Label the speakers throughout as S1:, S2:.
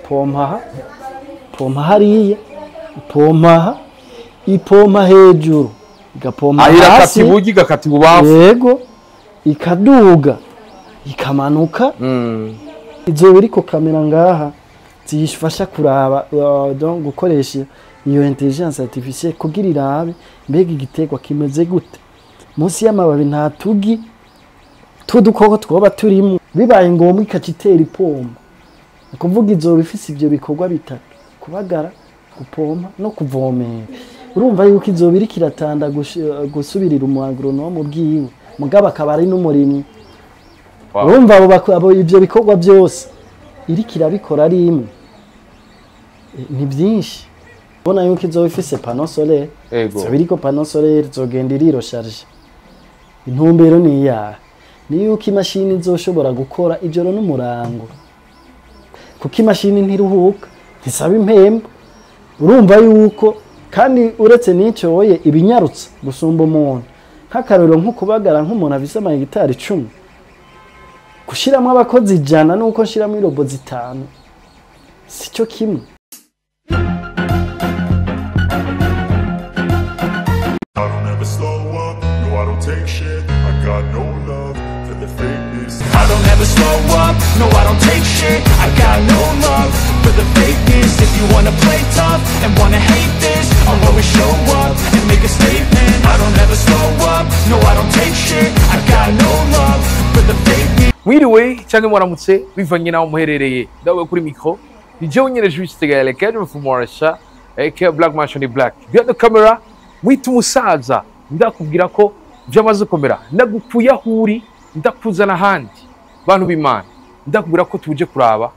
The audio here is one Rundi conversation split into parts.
S1: Pompa aha, pompa hariya, ipompa aha, ipompa hejuru, igapompa
S2: Aho irakata
S1: hasi.
S2: Iburyo, igakata ibubamfu.
S1: Yego, ikaduga, ikamanuka. Izoba iriko kamera ngaha ziyifasha kuraba, donc gukoresha iyo intelligence artificielle kugira irabe mbega igiterwa kimeze gute, munsi y'amababi nta tugi tw'udukoko twoba turimo, bibaye ngombwa ikaca itera ipompa. Ni ukuvuga izoba ifise ivyo bikorwa bitatu: kubagara, gupompa no kuvomera. Urumva yuko izoba iriko iratanda gusubirira umu agronome bwiwe, mugabo akaba ari n'umurimyi. Urumva abo ivyo bikorwa byose iriko irabikora ari imwe. Ni byinshi. Ubona yuko izoba ifise panneau solaire. Izoba iriko panneau solaire, izogenda irirosharje. Intumbero ni iyahe? Ni yuko imashini izoshobora gukora ijoro n'umurango, kuko imashini ntiruhuka, ntisaba impembo. Urumva yuko kandi uretse n'icyo woye ibinyarutsa gusumba umuntu. Nk'akarorero, nko kubagara, nk'umuntu afise amahegitari 10, gushiramwo abakozi 100 nuko nshiramwo i robot 5 sico kimwe.
S3: I don't ever slow up, no, I don't take shit. I got no love for the fakeness.
S4: I don't ever slow up, no, I don't take shit. I got no love for the fakeness. If you wanna play tough and wanna hate this, I'll always show up and make a statement. I don't ever slow up, no, I don't take shit. I got no love for the fakeness.
S2: Mwiriwe cyangwa mwaramutse bivanye n'aho muherereye. Ndawe kuri micro ni jewe nyene Juste Gaël Kedro Fumoresha aka Black Mansion Black. Behind the camera mwita umusaza. Ndakubwira ko byamaze komera, ndagukuye aho uri ndakuzana ahandi. Bantu b'Imana, ndakubwira ko tuje kuraba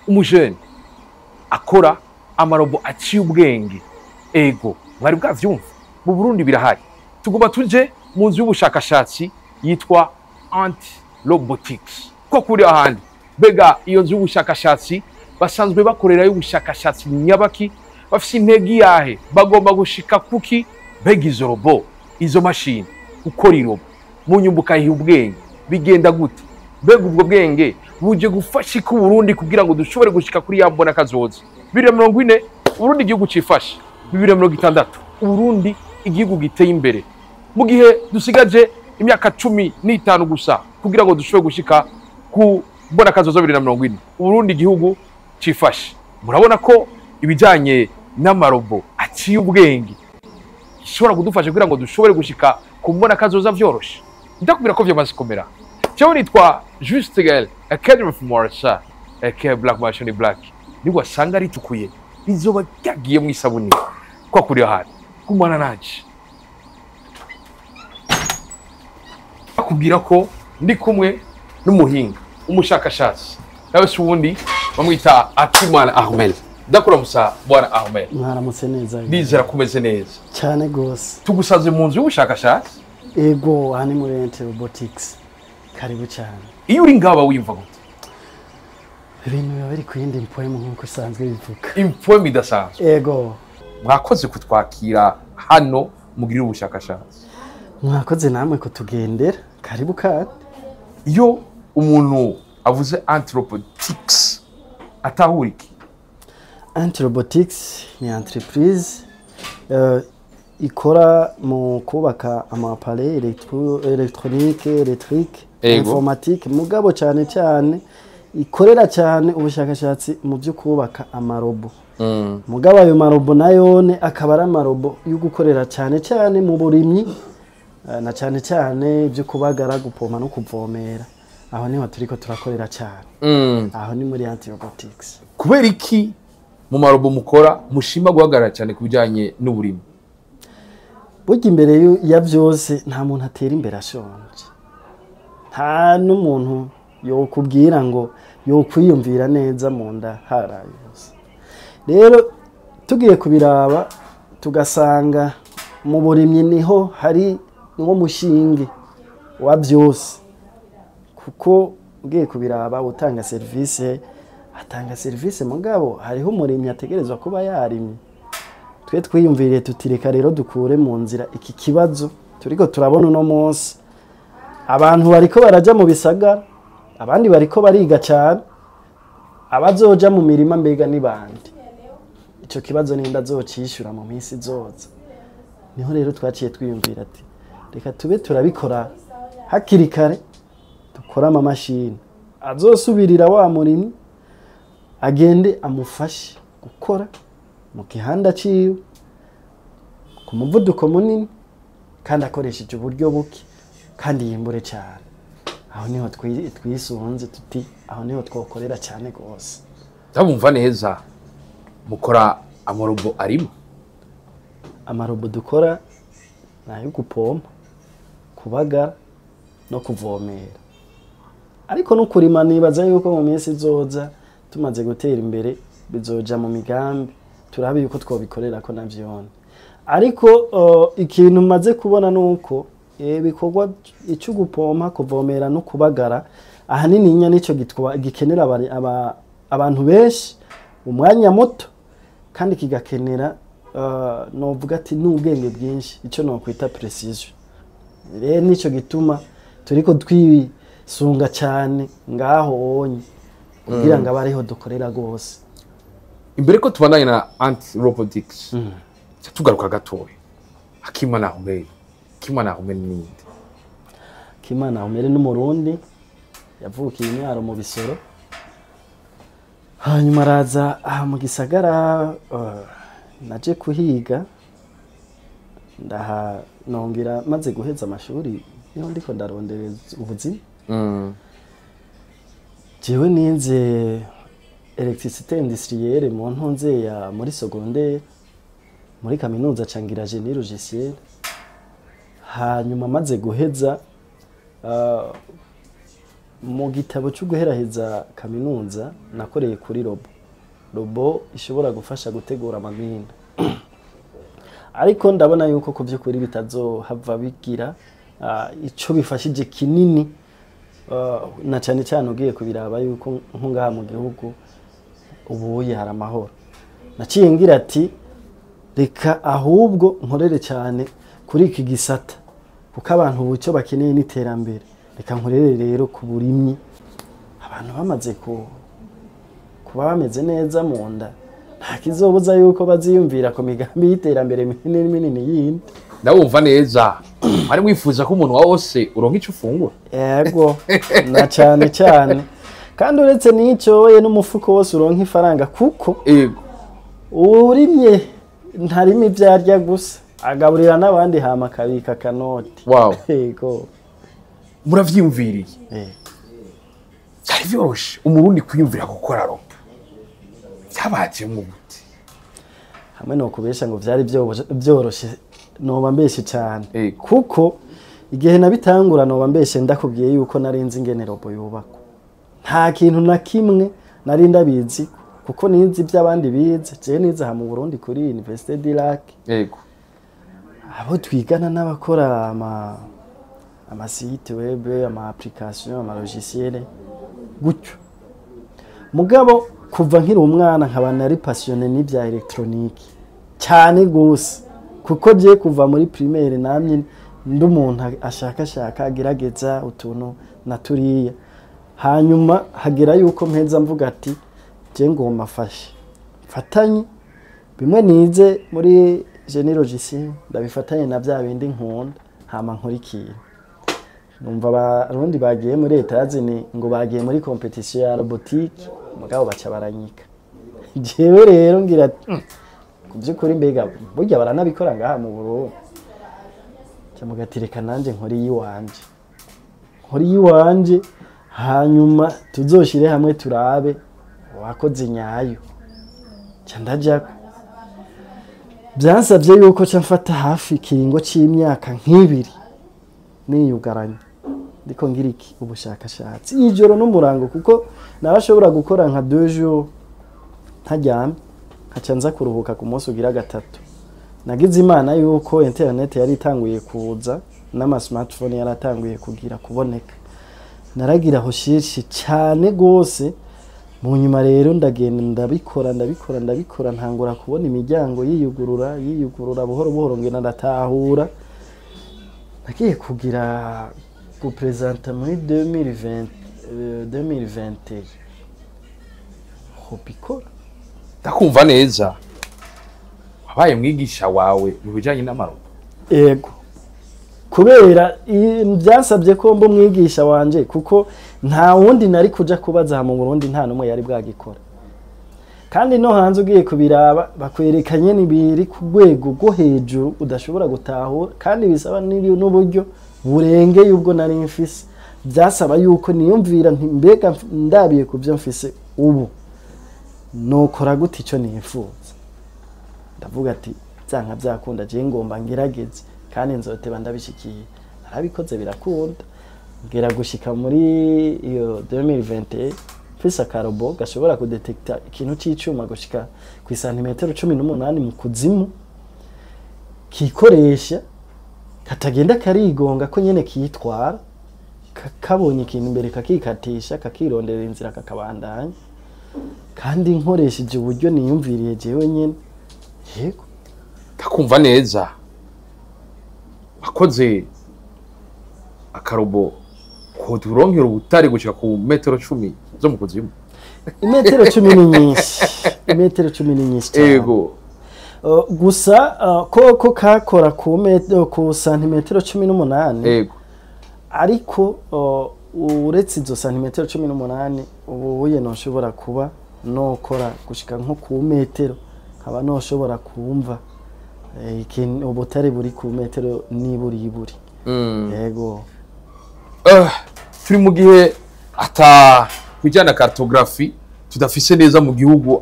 S2: umujene akora ama robot aciye ubwenge. Ego, mwari bwavyumva, mu Burundi birahari. Tugomba tuje mu nzu y'ubushakashatsi yitwa Ant Robotics ko kuri ahandi. Mbega iyo nzu y'ubushakashatsi basanzwe bakorerayo ubushakashatsi nyabaki? Bafise intego iyahe? Bagomba gushika kuki? Mbega izo robot, izo mashini, gukora i robot mu nyumba ukayiha ubwenge bigenda gute? Mbega ubwo bwenge buje gufasha iki Uburundi kugira ngo dushobore gushika kuri ya mbona kazoza 2040, Uburundi igihugu cifashe, 2060 Uburundi igihugu giteye imbere, mu gihe dusigaje imyaka 15 gusa kugira ngo dushobore gushika ku mbona kazoza 2040, Uburundi igihugu cifashe? Murabona ko ibijanye n'ama robot aciye ubwenge ishobora kudufasha kugira ngo dushobore gushika ku mbona kazoza vyoroshe. Ndakubwira ko vyamaze komera. Jewe nitwa Juste Gaël Academy of Morsa aka Black Machine Black. Niwasanga ritukuye rizoba ryagiye mu isabuni kwa kuri ahandi. Gumana nanje. Akubwira ko ndi kumwe n'umuhinga, umushakashatsi, nawe si uwundi, bamwita Akimana Ahmed. Ndakuramusa bwana Ahmed.
S1: Mwaramutse neza.
S2: Ndizera kumeze neza.
S1: Cyane gose.
S2: Tugusanze mu nzu y'ubushakashatsi.
S1: Ego, aha ni muri Ant Robotics, karibu cyane.
S2: Iyo uri ngaba wiyumva gute?
S1: Ibintu biba biri ku yindi mpwemu nk'uko usanzwe bivuga.
S2: Impwemu idasanzwe.
S1: Ego.
S2: Mwakoze kutwakira hano mugirire ubushakashatsi.
S1: Mwakoze namwe kutugendera, karibu kandi.
S2: Iyo umuntu avuze Ant Robotics atahura iki?
S1: Ant Robotics ni entreprise ikora mu kubaka ama appareil électronique, électrique, informatique, mugabo cyane cyane ikorera cyane ubushakashatsi mu byo kubaka ama robot. Mugabo ayo ma robot nayone akaba ari ama robot yo gukorera cyane cyane mu burimyi, na cyane cyane ibyo kubagara, gupompa no kuvomera. Aho niho turiko turakorera cyane. Aho ni muri Ant Robotics.
S2: Kubera iki mu ma robot mukora mushima guhagarara cyane ku bijyanye n'uburimyi?
S1: Burya imbere ya byose nta muntu atera imbere ashonje. Nta n'umuntu yokubwira ngo yokwiyumvira neza mu nda haraye hose. Rero tugiye kubiraba tugasanga mu burimyi niho hari niwo mushinge wa byose, kuko ugiye kubiraba utanga serivisi atanga serivisi, mugabo hariho umurimyi ategerezwa kuba yarimye. Twe twiyumviriye tutireka rero dukure mu nzira iki kibazo turiko turabona uno munsi. Abantu bariko baraja mu bisagara, abandi bariko bariga cyane, Abazoja mu mirima mbega ni bande? Ico kibazo ninda azocishura mu minsi izoza? Niho rero twaciye twiyumvira ati reka tube turabikora hakiri kare, dukore amamashini azosubirira wa murimyi, agende amufashe gukora mu gihanda ciwe ku muvuduko munini kandi akoresheje uburyo buke kandi yimbure cyane. Aho niho twisunze tuti aho niho twokorera cyane rwose.
S2: Ndabumva neza, mukora amarobo arimo?
S1: Amarobo dukora ni ayo gupompa, kubagara no kuvomera, ariko no kurima. Nibaza yuko mu minsi izoza tumaze gutera imbere bizoja mu migambi, turabe yuko twobikorera ko navyone. Ariko ikintu maze kubona nuko ibikorwa icyo gupompa, kuvomera no kubagara ahanini inya nico gikenera abantu benshi umwanya muto, kandi kigakenera novuga ati n'ubwenge bwinshi, icyo nokwita précision. Rero nico gituma turiko twisunga cyane ngaho onye kugira ngo abe ariho dukorera rwose.
S2: Imbere ko tubandanye na Ant Robotics, tugaruka gatoya, Akimana Ahmed. Akimana Ahmed ninde?
S1: Kimana Ahmed n'Umurundi yavukiye imyaro mu Bisoro, hanyuma araza aha mu gisagara. Naje kuhiga, ndaha nongera maze guheza amashuri niho ndiko ndarondereza ubuzima. Jewe nize électricité industrielle mu ntunze ya muri secondaire, muri kaminuza cangira génie logiciel. Hanyuma maze guheza, mu gitabo cyo guheraheza kaminuza nakoreye kuri robot ishobora gufasha gutegura amamina, ariko ndabona yuko ku by'ukuri bitazohava bigira ico bifashije kinini, na cyane cyane ugiye kubiraba yuko nko ngaha mu gihugu ubuye hari amahoro. Naciye ngira ati reka ahubwo nkorere cyane kuri iki gisata, kuko abantu ubu icyo bakeneye n'iterambere. Reka nkorere rero ku burimyi. Abantu bamaze kuba bameze neza mu nda, nta kizobuza yuko baziyumvira ku migambi y'iterambere minini minini yindi.
S2: Ndabumva neza, mwari mwifuza ko umuntu wa wose uronka ico ufungura.
S1: Yego, na cyane cyane kandi uretse n'icyo we n'umufuko wose uronka ifaranga, kuko urimye ntarima ibyo arya gusa, agaburira n'abandi, hama akabika akanoti. Yego.
S2: Muravyiyumviriye, byari vyoroshe Umurundi kwiyumvira gukora robot? Byabajemwo gute?
S1: Hamwe no kubesha ngo vyari byoroshe noba mbeshe cyane, kuko igihe nabitangura noba mbeshe ndakubwiye yuko nari nzi ingene robot yubakwa. Nta kintu na kimwe nari ndabizi, kuko nizi iby'abandi bize. Je nize aha mu Burundi kuri Université du Lac. Abo twigana n'abakora ama site web, ama application, ama logiciel gutyo. Mugabo kuva nkiri umwana nkaba nari passionné n'ibya électronique cyane gose, kuko je kuva muri primaire namye ndi umuntu ashakashaka, agerageza utuntu na turiya. Hanyuma hagera yuko mpeza mvuga ati je ngomba afashe mfatanye bimwe nize muri génie logiciel, ndabifatanye na bya bindi nkunda, hama nkora ikintu. Numva abarundi bagiye muri Etazini ngo bagiye muri compétition ya robotique, mugabo baca baranyika. Jewe rero ngira ati, ku by'ukuri mbega burya baranabikora ngaha mu Burundi? Ca ati reka nanje nkora iyiwanje, nkora iyiwanje, hanyuma tuzoshire hamwe turabe wakoze nyayo. Ca ndajako. Byansabye yuko ca mfata hafi ikiringo c'imyaka nk'ibiri niyugaranye, ndiko ngira iki? Ubushakashatsi ijoro n'umurango, kuko narashobora gukora nka 2 jours ntaryamye, nkaca nza kuruhuka ku munsi ugira gatatu. Nagize Imana yuko internet yari itanguye kuza n'ama smartphone yaratanguye kugira kuboneka, naragira recherche cyane gose. Mu nyuma rero ndagenda ndabikora, ndabikora, ndabikora, ntangura kubona imiryango yiyugurura, yiyugurura buhoro buhoro, ngenda ndatahura. Nagiye kugira gupresenta muri 2020, 2021. Robot ikora.
S2: Ndakumva neza, wabaye mwigisha wawe mu bijanye n'ama robots.
S1: Ego, kubera byasabye ko mba umwigisha wanje, kuko nta wundi nari kuja kubaza aha mu Burundi, nta n'umwe yari bwagikora. Kandi no hanze ugiye kubiraba, bakwereka nyene biri ku rwego rwo hejuru udashobora gutahura, kandi bisaba n'uburyo burengeye ubwo nari mfise. Byasaba yuko niyumvira nti: "Mbega ndabiye ku byo mfise ubu, nokora gute ico nifuza?" Ndavuga ati: "Byanka byakunda, je ngomba ngerageze kandi nzoteba ndabishikiye." Narabikoze, birakunda, ngera gushika muri iyo 2021 mfise aka robot gashobora kudetekta ikintu c'icuma gushika ku isantimetero 18 mu kuzimu, kikoresha, katagenda karigonga, ko nyene kitwara, kabonye ikintu imbere kakikatisha, kakirondera inzira, kakabandanya, kandi nkoresheje uburyo niyumviriye jewe nyene, yego.
S2: Ndakumva neza, wakoze aka robot koturonkera ubutare gushika ku metero 10 zo mu kuzimu.
S1: Imetero 10 ni nyinshi, imetero 10 ni nyinshi cyane. Gusa koko kakora ku metero, ku santimetero 18. Ariko uretse izo santimetero 18, ubu buye noshobora kuba nokora gushika nko ku metero, nkaba noshobora kumva ubutare buri ku metero niburi iburi. Yego.
S2: Turi mu gihe ata kujyana cartographie tudafise neza mu gihugu,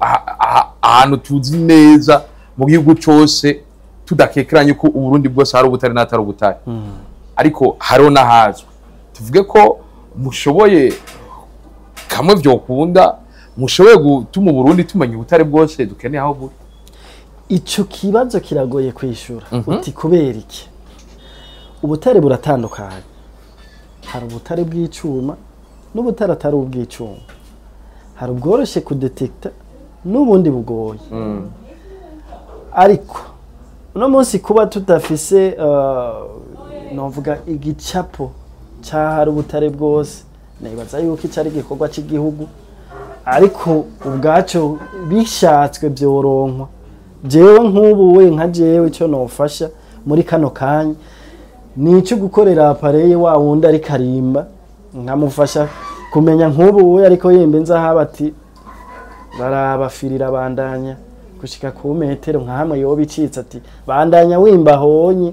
S2: ahantu tuzi neza mu gihugu cose, tudakekeranye ko Uburundi bwose hari ubutare n'atari ubutare, ariko hariho n'ahazwi. Tuvuge ko mushoboye kamwe vyokunda, mushoboye gutuma Uburundi tumenya ubutare bwose dukeneye aho buri?
S1: Ico kibazo kiragoye kwishura. Uti kubera iki? Ubutare buratandukanye: hari ubutare bw'icuma n'ubutare atari ubw'icuma, hari ubworoshe kudetekta n'ubundi bugoye. Ariko uno munsi kuba tudafise novuga igicapo c'ahari ubutare bwose, nibaza yuko ico ari igikorwa c'igihugu, ariko ubwaco bishatswe byoronkwa. Jewe nk'ubu we, nka jewe, icyo nofasha muri kano kanya ni icyo gukorera appareil wa wundi ariko arimba, nkamufasha kumenya nk'ubu we ariko yembe nzahaba ati: "Barabafirira, bandanya gushika ku metero nka hamwe yoba icitse," ati: "Bandanya wimba honye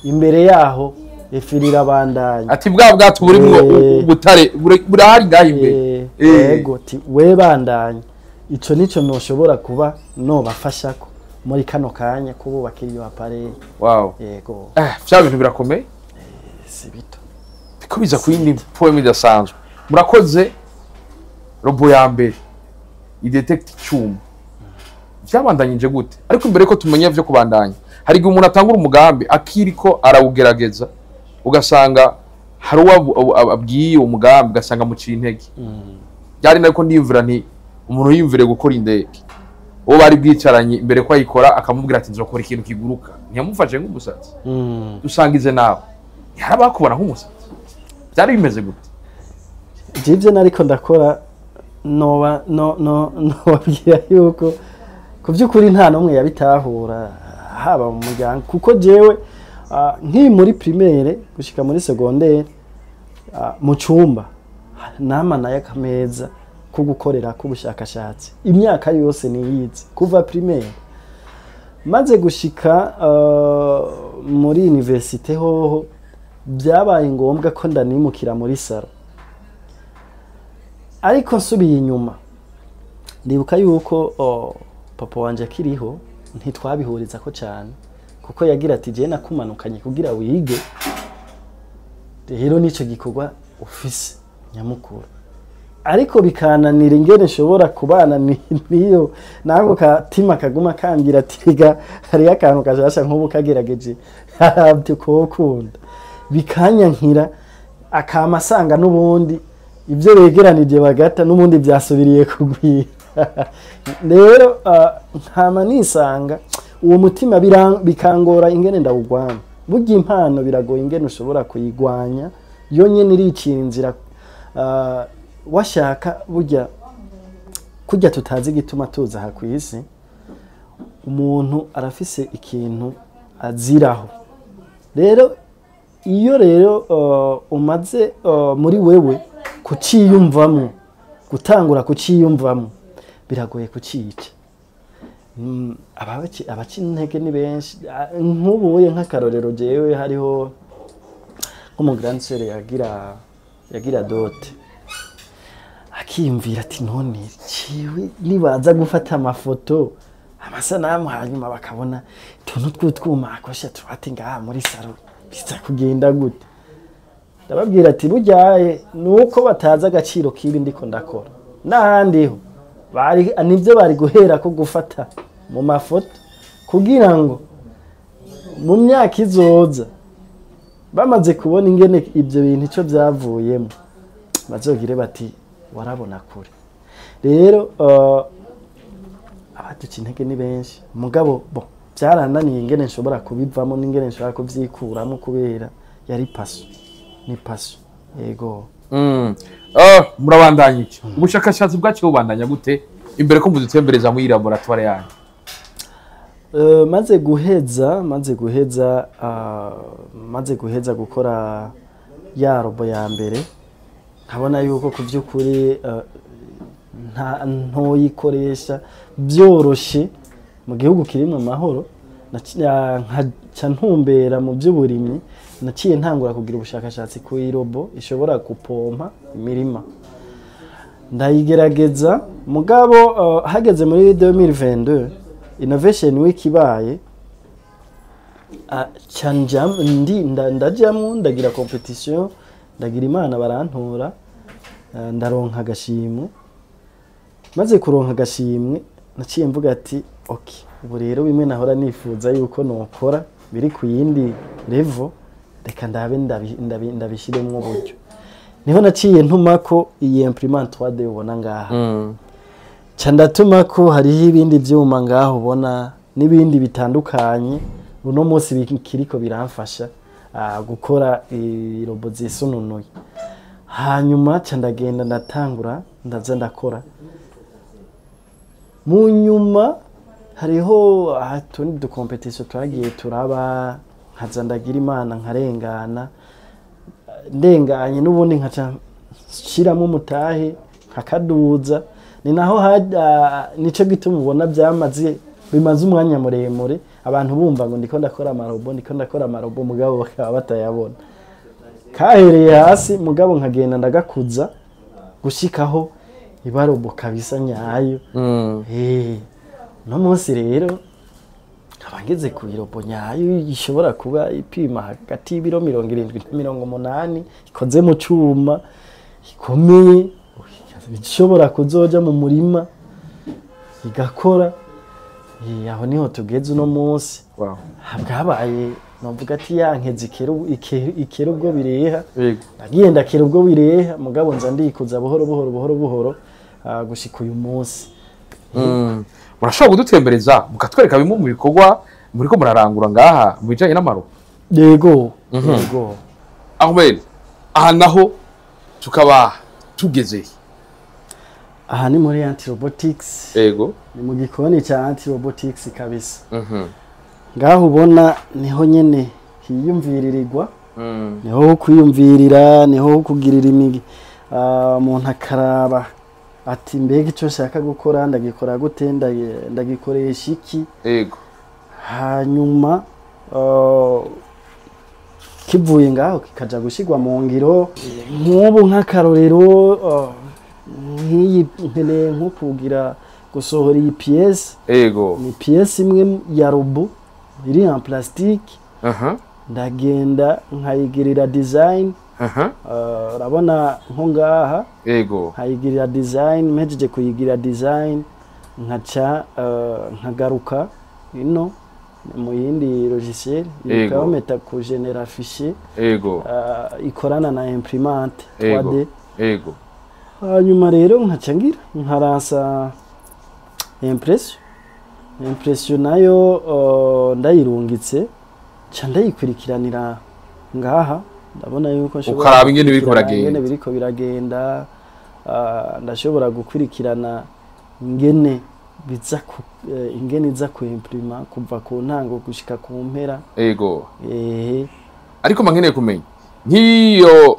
S1: imbere yaho ifirira, bandanya."
S2: Ati: "Bwa bwato burimwo ubutare burahari ngaho imbere."
S1: Yego, ti we bandanya. Ico nico noshobora kuba nobafashako muri kano kanya, kububakira iyo appareil. Yego.
S2: Vya bintu birakomeye.
S1: Si bito.
S2: Biko biza ku yindi poème idasanzwe. Murakoze robot ya mbere idetect icuma, vyabandanyije gute? Ariko imbere ko tumenya vyo kubandanya, hari igihe umuntu atangura umugambi akiriko arawugerageza, ugasanga hari uwo abwiye uwo mugambi, ugasanga amuciye intege. Byari nako ndiyumvira nti umuntu yiyumvire gukora indege, uwo bari bwicaranye imbere ko ayikora akamubwira ati: "Nzokora ikintu kiguruka," ntiyamufashe nk'umusatsi? Dusangize nawe, ntiharabakubona nk'umusatsi? Byari bimeze gute?
S1: Jivyo nariko ndakora, noba no no nobabwira yuko ku by'ukuri nta n'umwe yabitahura, haba mu muryango, kuko jewe nkiri muri primaire gushika muri secondaire, mu cumba nama nayo akameza ko gukorera k'ubushakashatsi imyaka yose niyize kuva primaire. Maze gushika muri université hoho, byabaye ngombwa ko ndanimukira muri salon. Ariko nsubiye inyuma, ndibuka yuko papa wanje akiriho ntitwabihuriza ko cyane, kuko yagira ati: "Jewe nakumanukanye kugira wige, rero nico gikorwa ufise nyamukuru." Ariko bikananira ingene nshobora kubana niyo nako katima kaguma kambwira ati: "Riga hariyo akantu kashasha nk'ubu kagerageje byo kokunda." Bikanyankira, akama asanga n'ubundi ibyo begeranije bagata, n'ubundi byasubiriye kugwira. Rero nkama nisanga uwo mutima bikangora ingene ndawugwanya. Burya impano biragoye ingene ushobora kuyigwanya, yo nyene iricira inzira. Washaka burya Kurya tutazi igituma tuza aha ku isi, umuntu arafise ikintu aziraho. Rero iyo rero umaze muri wewe kuciyumvamo, gutangura kuciyumvamo, biragoye kucica. Abaca intege ni benshi. Nk'ubuye nk'akarorero, jewe hariho nk'umu grande sœur yagira dot, akiyumvira ati: "None ciwe nibaza gufata amafoto, amasanamu, hanyuma bakabona utuntu tw'utwuma akosha tubati ngaha muri salon, biza kugenda gute?" Ndababwira ati: "Buryaye nuko batazi agaciro k'ibi ndiko ndakora. N'ahandi ho bari nibyo bari guhera ko gufata mu mafoto, kugira ngo mu myaka izoza, bamaze kubona ingene ibyo bintu icyo byavuyemo, bazogire bati: 'Warabona kure.'" Rero abaduca intege ni benshi, mugabo bo byarananiye ingene nshobora kubivamo n'ingene nshobora kubyikuramo, kubera yari passion, ni passion, yego.
S2: Murabandanya iki? Ubushakashatsi bwacu bubandanya gute imbere ko mudutembereza muri laboratoire yanyu?
S1: Maze guheza gukora ya robot ya mbere, nkabona yuko ku by'ukuri nta ntoyikoresha byoroshe mu gihugu kirimo amahoro, nkaca ntumbera mu by'uburimyi. Naciye ntangura kugira ubushakashatsi ku i robot ishobora gupompa imirima, ndayigerageza. Mugabo hageze muri 2022, Innovation Week ibaye, ca ndajamwo, ndagira compétition, ndagira Imana barantora, ndaronka agashimwe. Maze kuronka agashimwe, naciye mvuga ati: "Ok, ubu rero bimwe nahora nifuza yuko nokora biri ku yindi level, reka ndabe ndabishyiremwo uburyo." Niho naciye ntumako iyi imprimante 3D ubona ngaha, ca ndatuma ko hariho ibindi vyuma ngaho ubona n'ibindi bitandukanye uno munsi bikiriko biramfasha gukora i robot zisununuye. Hanyuma ca ndagenda ndatangura, ndaza ndakora. Mu nyuma hariho utundi du compétition twagiye turaba, nkaza ndagira Imana nkarengana. Ndenganye n'ubundi nkaca nshiramo umutahe nkakaduza. Ni naho nico gituma ubona byamaze, bimaze umwanya muremure, abantu bumva ngo ndiko ndakora ama robot, ndiko ndakora ama robot, mugabo bakaba batayabona. Kahereye hasi, mugabo nkagenda ndagakuza gushikaho iba robot kabisa nyayo. Uno munsi rero nkaba ngeze ku i robot nyayo ishobora kuba ipima hagati y'ibiro 70 na 80, ikoze mu cuma, ikomeye, ishobora kuzoja mu murima igakora. Aho niho tugeze uno munsi. Bwabaye novuga ati ya nkezi ikera ubwo bireha. Nagiye ndakera ubwo bireha, mugabo nza ndikuza buhoro buhoro buhoro buhoro, gushika uyu munsi.
S2: Murashobora kudutembereza mukatwereka bimwe mu bikorwa muriko murarangura ngaha mu bijanye n'ama robot?
S1: Yego.
S2: Ahmed, aha naho tukaba tugeze?
S1: Aha ni muri Anti Robotics. Ni mu gikoni ca Anti Robotics kabisa. Ngaho ubona niho nyene hiyumviririrwa, niho ho kwiyumvirira, niho ho kugirira imigi. Umuntu akaraba ati: "Mbega icyo nshaka gukora ndagikora gute? Ndagikoresha iki?" Hanyuma kivuye ngaho kikaja gushirwa mu ngiro. Nk'ubu nk'akarorero, nk'iyi nkeneye nko kugira gusohora iyi pièce. Ni pièce imwe ya robot iri en plastique. Ndagenda nkayigirira design. Urabona nko ngaha, nkayigirira design. Mpejeje kuyigirira design, nkaca nkagaruka ino mu yindi logiciel ikameta kugenera fichier ikorana na imprimante 3D. Hanyuma rero nkaca ngira nkaransa impression. Impression nayo ndayirungitse, nca ndayikurikiranira ngaha, ndabona yuko nshobora
S2: Ukaraba ingene biriko
S1: gukurikirana
S2: biragenda.
S1: Ingene biriko biragenda. Ndashobora gukurikirana. Ingene biza ingene iza kuimprima kuva ku ntango gushika ku mpera.
S2: Ariko mba nkeneye kumenya nk'iyo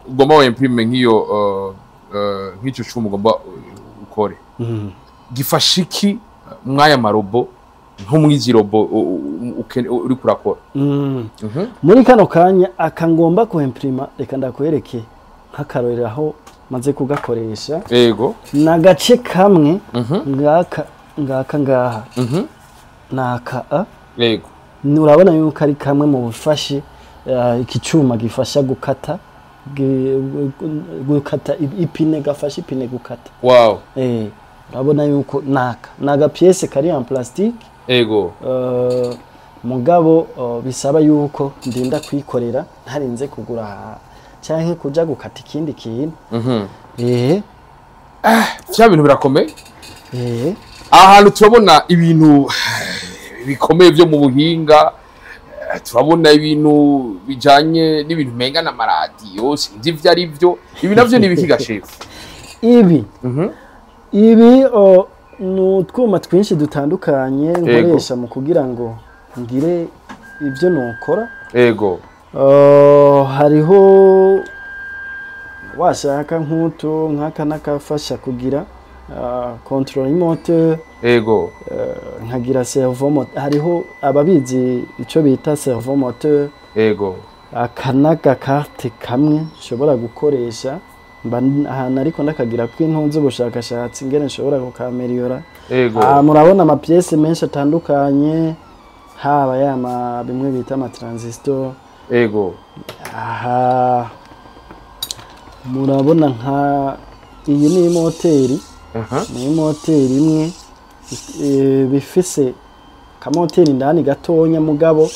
S2: ugomba wimprime, nk'iyo nk'icyo cuma ugomba ukore, gifasha iki mw'aya ma robots, nko mw'izi robot uriko urakora?
S1: Muri kano kanya aka ngomba kuimprima, reka ndakwereke nk'akarorero aho maze kugakoresha. Ni agace kamwe ngaka ngaka ngaha, naka a. Urabona yuko ari kamwe mu bufashe iki cyuma gifasha gukata, gukata ipine, gafasha ipine gukata. Urabona yuko naka ni aga pièce kari en plastique. Mugabo bisaba yuko ndinda kwikorera, ntarinze kugura canke kuja gukata ikindi kintu.
S2: Vya bintu birakomeye. Aha hantu turabona ibintu bikomeye byo mu buhinga, turabona ibintu bijanye n'ibintu umenga n'amaradiyo, sinzi ivyo ari byo. Ibi navyo ni ibiki ga chef?
S1: Ibi ibi ni utwuma twinshi dutandukanye nkoresha mu kugira ngo ngire ibyo nokora. Hariho washaka nk'utu nk'aka n'akafasha kugira contrôle moteur. Nkagira servo moteur, hariho ababizi icyo bita servo moteur. Aka n'agakarte kamwe nshobora gukoresha mba ahantu, ariko ndakagira kw'intunze ubushakashatsi ngene nshobora kukameliyora. Ah, murabona ama pièces menshi atandukanye, haba yama bimwe bita ama transistor. Aha murabona nka iyi ni moteri. Ni moteri imwe bifise kamoteri indani gatonya, mugabo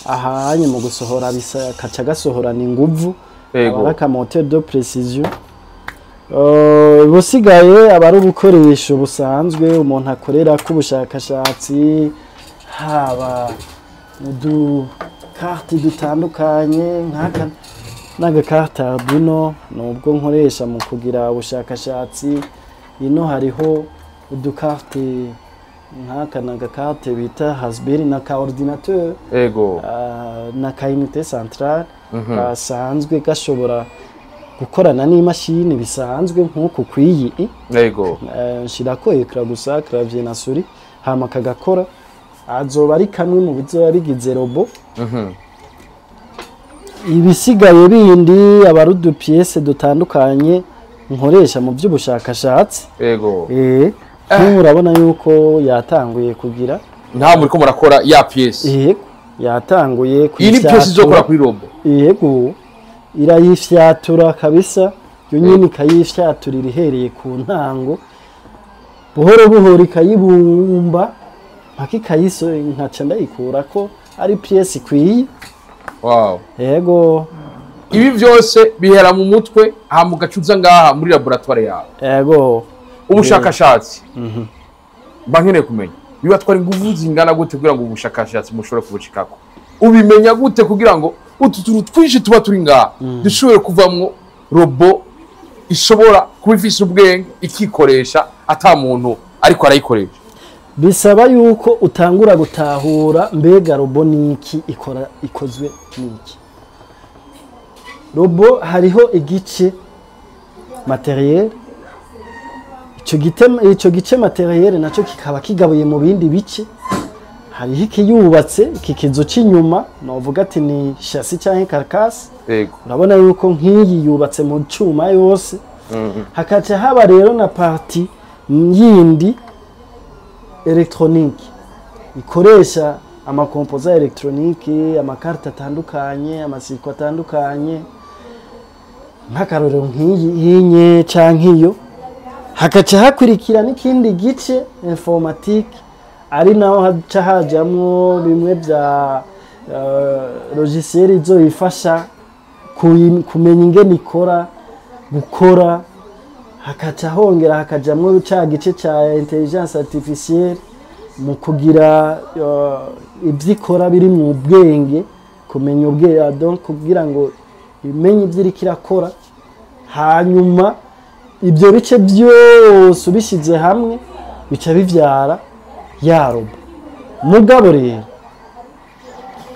S1: ahanye mu gusohora bisa kaca gasohorana inguvu. Aba ari aka moteur de précision. Ubusigaye aba ari ubukoresho busanzwe umuntu akorera k'ubushakashatsi, haba udukarte dutandukanye nk'aka n'agakarte Arduino nubwo nkoresha mu kugira ubushakashatsi. Ino hariho udukarte nk'aka n'agakarte bita Raspberry na ka ordinateur na ka unité centrale gasanzwe gashobora gukorana n'imashini bisanzwe nk'uku kw'iyi. Nshirako écran gusa, clavier na souris, hama kagakora. Azoba ari kamwe mu bizoba bigize robot. Ibisigaye bindi aba ari udu pièces dutandukanye nkoresha mu by'ubushakashatsi. Nk'ubu urabona yuko yatanguye kugira
S2: Nta muriko murakora ya pièce?
S1: Yego, yatanguye.
S2: Iyi ni pièce izokora kuri robot?
S1: Yego, irayifyatura kabisa, yo nyine ikayifyaturira ihereye ku ntango, buhoro buhoro ikayibumba mpaka ikayiso, nkaca ndayikura ko ari pièce ikwiye. Yego.
S2: Ibi byose bihera mu mutwe, hama ugacuza ngaha muri laboratoire yawe.
S1: Yego.
S2: Ubushakashatsi, mba nkeneye kumenya bibatwara ingufu zingana gute kugira ngo ubushakashatsi mushobore kubushikako? Ubimenya gute kugira ngo utu tuntu twinshi tuba turi ngaha dushobore kuvamwo robot ishobora kuba ifise ubwenge, ikikoresha ata muntu ariko arayikoresha?
S1: Bisaba yuko utangura gutahura mbega robot ni iki, ikora, ikozwe n'iki. Robot hariho igice matériel, ico gice matériel naco kikaba kigabuye mu bindi bice. Hariho ikiyubatse, iki kizu c'inyuma novuga ati ni châssis canke carcasse. Urabona yuko nk'iyi yubatse mu cuma yose. Hakaca haba rero na partie yindi électronique ikoresha ama composants électroniques, amakarita atandukanye, ama circuits atandukanye, nk'akarorero nk'iyi hinye canke iyo. Hakaca hakurikira n'ikindi gice informatique, ari naho haca hajamwo bimwe vya logiciel izoyifasha kumenya ingene ikora gukora. Hakaca hongera hakajamwo ca gice ca intelligence artificielle mu kugira ivyo ikora biri mu bwenge, kumenya ubwenge, donc kugira ngo imenye ivyo iriko irakora. Hanyuma Ibyo bice byose ubishyize hamwe bica bivyara ya robot. Mugabo rero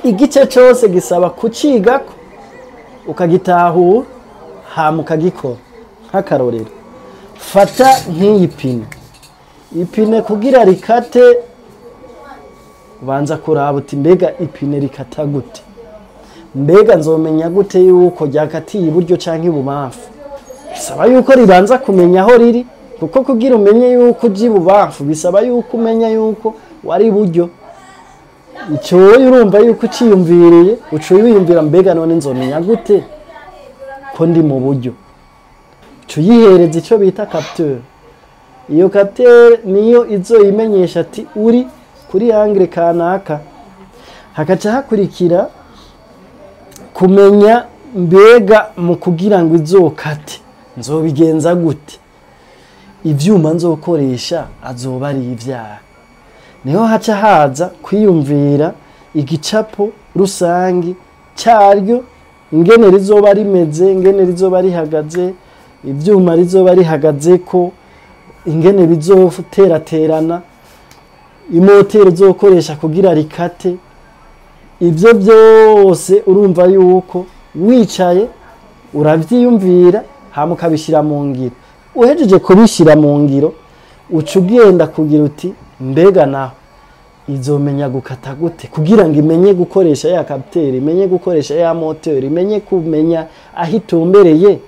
S1: igice cyose gisaba kucigako, ukagitahura, hama ukagikora. Nk'akarorero, fata nk'iyi pine. Ipine kugira rikate, ubanza kuraba uti: "Mbega ipine rikata gute? Mbega nzomenya gute yuko ryakatiye iburyo canke ibubamfu?" Bisaba yuko ribanza kumenya aho riri, kuko kugira umenye yuko uja ibubamfu bisaba yuko umenya yuko wari iburyo. Ico wowe urumva yuko uciyumviriye, uca wiyumvira: "Mbega none nzomenya gute ko ndi mu buryo?" Uca uyihereza ico bita capteur. Iyo capteur niyo izoyimenyesha ati: "Uri kuri angle kanaka." Hakaca hakurikira kumenya: mbega mu kugira ngo izokate nzobigenza gute? Ivyuma nzokoresha azoba ari ivyaha? Niho haca haza kwiyumvira igicapo rusangi cyaryo, ingene rizoba rimeze, ingene rizoba rihagaze, ivyuma rizoba rihagazeko, ingene bizoteraterana, imoteri uzokoresha kugira rikate. Ibyo byose urumva yuko wicaye uravyiyumvira, hama ukabishyira mu ngiro. Uhejeje kubishyira mu ngiro, uca ugenda kugira uti: "Mbega naho izomenya gukata gute?" Kugira ngo imenye gukoresha ya capteur, imenye gukoresha ya moteur, imenye kumenya aho itumbereye,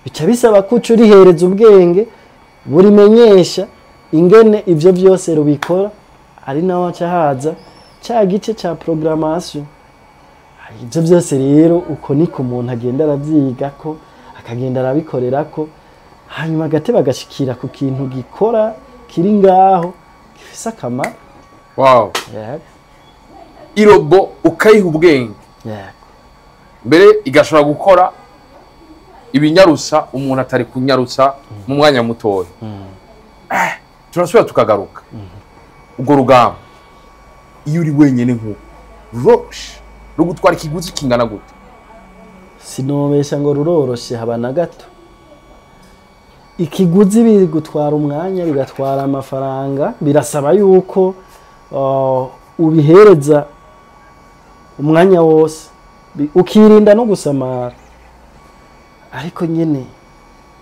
S1: bica bisaba ko uca urihereza ubwenge burimenyesha ingene ivyo byose rubikora, ari naho haca haza ca gice ca programmation. Ibyo byose rero uko niko umuntu agenda aravyiga ko, akagenda arabikorera ko, hanyuma agateba agashikira ku kintu gikora kiri ngaho gifise akamaro. Yego.
S2: Irobot ukayiha ubwenge, mbere igashobora gukora ibinyarusa umuntu atari kunyarutsa mu mwanya mutoya. Turasubira tukagaruka, urwo rugamba iyo uri wenyine nk'uko ruroroshe? Rugutwara ikiguzi kingana gute?
S1: Sinobesha ngo ruroroshe, haba na gato. Ikiguzi, bigutwara umwanya, bigatwara amafaranga, birasaba yuko ubihereza umwanya wose, ukirinda no gusamara. Ariko nyine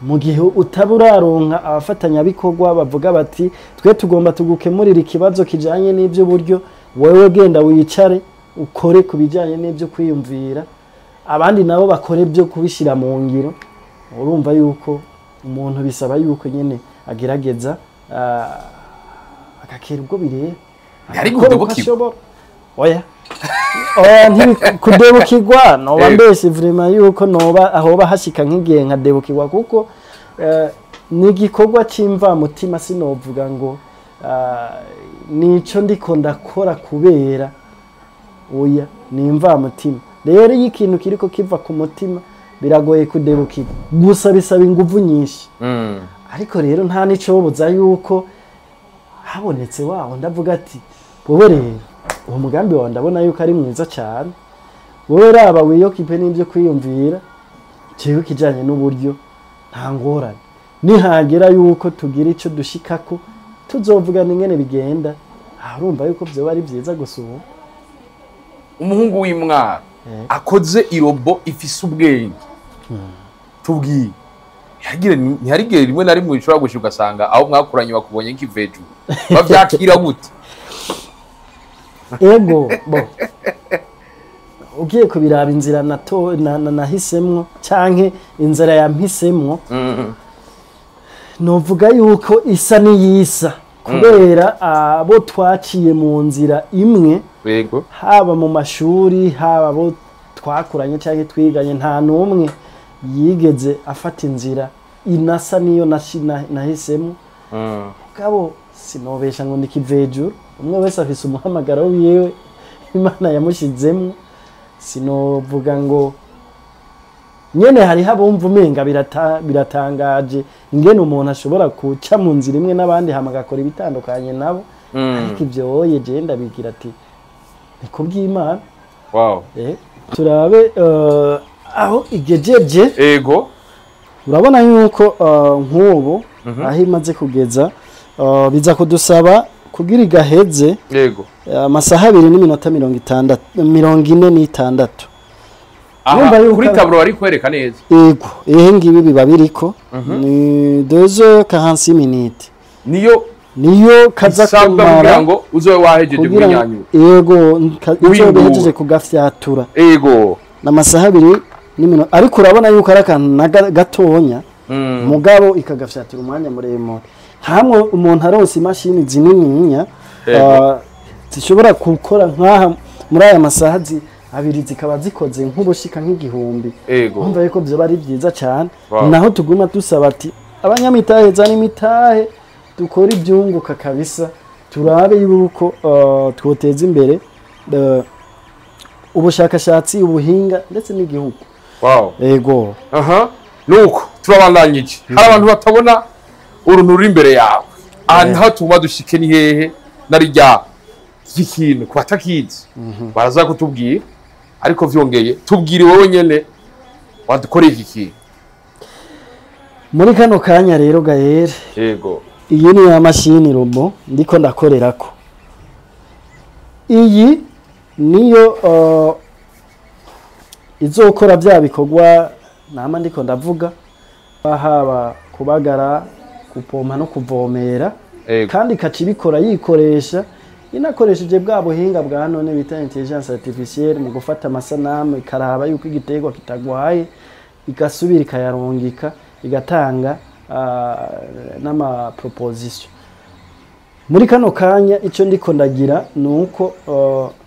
S1: mu gihe utaba uraronka abafatanyabikorwa bavuga bati: "Twe tugomba tugukemurira ikibazo kijanye n'iby'uburyo, wewe genda wicare ukore ku bijanye n'ibyo kwiyumvira, abandi nabo bakore byo kubishyira mu ngiro," urumva yuko umuntu bisaba yuko nyine agerageza, agakera ubwo bireba.
S2: Ntihari
S1: Agakora uko
S2: kudebukirwa?
S1: ashobora. Oya oya, kudebukirwa noba mbese vraiment yuko noba ahoba hashika nk'igihe nkadebukirwa, kuko ni igikorwa c'imvamutima. Sinovuga ngo nico ndiko ndakora kubera, oya, ni imvamutima. Rero iyo ikintu kiriko kiva ku mutima biragoye kudebukirwa, gusa bisaba inguvu nyinshi. Ariko rero nta n'icobuza yuko habonetse waho ndavuga ati: "Wowe rero uwo mugambi wawe ndabona yuko ari mwiza cyane, wowe raba wiyokipe n'ibyo kwiyumvira, jewe ikijanye n'uburyo nta ngorane, nihagera yuko tugira ico dushikako tuzovugana ingene bigenda." Aha urumva yuko vyoba ari vyiza gusuma.
S2: Umuhungu w'imwaro akoze irobot ifise ubwenge, tubwiye, ntihagire rimwe na rimwe bishobora gushika ugasanga aho mwakuranye bakubonye nk'ikivejuru? Bavyakira gute?
S1: Ego, bo ugiye kubiraba, inzira nato nahisemwo canke inzira yampisemwo, novuga yuko isa n'iyisa, kubera abo twaciye mu nzira imwe, haba mu mashuri, haba abo twakuranye cyangwa twiganye, nta n'umwe yigeze afata inzira inasa niyo nahisemo. Mugabo sinobesha ngo ndikivejuru. Umwe wese afise umuhamagaro wiwe Imana yamushizemwo. Sinovuga ngo nyene hariho abumva umenga biratangaje ingene umuntu ashobora guca mu nzira imwe n'abandi hama agakora ibitandukanye nabo. Ariko ivyo woye jewe ndabigira ati ni kubw'Imana. Turabe aho igejeje. Urabona yuko nk'ubu aho imaze kugeza, biza kudusaba kugira igaheze amasaha 2 n'iminota 60, 46.
S2: Aha kuri tableau bari kwereka neza.
S1: Yego, ihe ngibi biba biriko ni 2h46 minutes. Niyo kaza
S2: kumara ngo uzobe wahejeje kubinyanyura.
S1: Yego, uzobe wahejeje kugafyatura.
S2: Yego,
S1: n'amasaha 2 n'iminota, ariko urabona yuko ari akantu gatonya mugabo ikagafyatura umwanya muremure. Hamwe umuntu aronse imashini zinininya zishobora gukora nkaha muri aya masaha abiri zikaba zikoze nk'ubushika nk'igihumbi. Umva yuko byo bari byiza cyane. Naho tuguma dusaba ati abanyamitahe zana imitahe dukora ibyunguka kabisa, turabe yuko twoteza imbere ubushakashatsi, ubuhinga ndetse n'igihugu.
S2: Wow.
S1: Yego.
S2: Aha, nuko turabandanyije. Hari abantu batabona uruntu ruri imbere yawe. Aha tuma dushike ni hehe narijya ikintu kwatakizi. Baraza kutubwira, ariko vyongeye tubwire wowe nyene wadukoreye iki kintu.
S1: Muri kano kanya rero Gaël.
S2: Yego.
S1: Iyi ni ya mashini robot ndiko ndakorerako. Iyi niyo izokora bya bikorwa nama ndiko ndavuga, haba kubagara, kupompa no kuvomera. Kandi ikacibikora yikoresha, inakoresheje bwa buhinga bwa none bita intelligence artificielle mu gufata amasanamu, ikaraba yuko igiterwa kitagwaye, igasubira ikayarungika, igatanga n'ama proposition. Muri kano kanya icyo ndiko ndagira nuko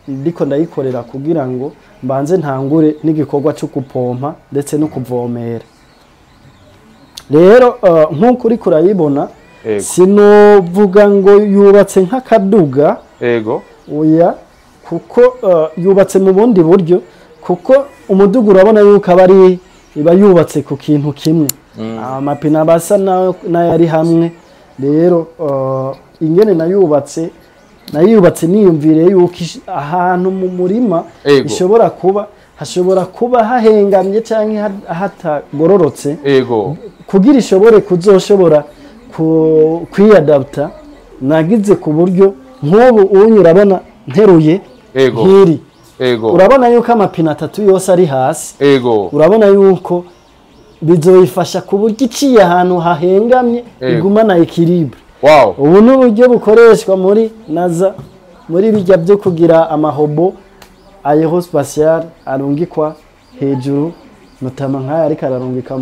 S1: ndiko ndayikorera kugira ngo mbanze ntangure n'igikorwa cyo kupompa ndetse no kuvomera. Rero nkuko uri kurayibona, sinovuga ngo yubatse nk'akaduga.
S2: Yego.
S1: Oya, kuko yubatse mu bundi buryo, kuko umudugu urabona yuko aba ari iba yubatse ku kintu kimwe, amapine abasa n'ayari hamwe. Rero ingene nayubatse niyumvire yuko ahantu mu murima ishobora kuba hashobora kuba hahengamye canke hatagororotse.
S2: Yego.
S1: Kugira ishobore kuzoshobora kwiyadapta, nagize ku buryo nk'ubu unyu urabona nteruye nkiri.
S2: Yego.
S1: Urabona yuko amapine 3 yose ari hasi.
S2: Yego.
S1: Urabona yuko bizoyifasha ku buryo iciye ahantu hahengamye igumana equilibre.
S2: Wow.
S1: Ubu ni uburyo bukoreshwa muri NASA, muri bijya byo kugira amahobo aerospatial arungikwa hejuru, notama nk'aya ariko ararungika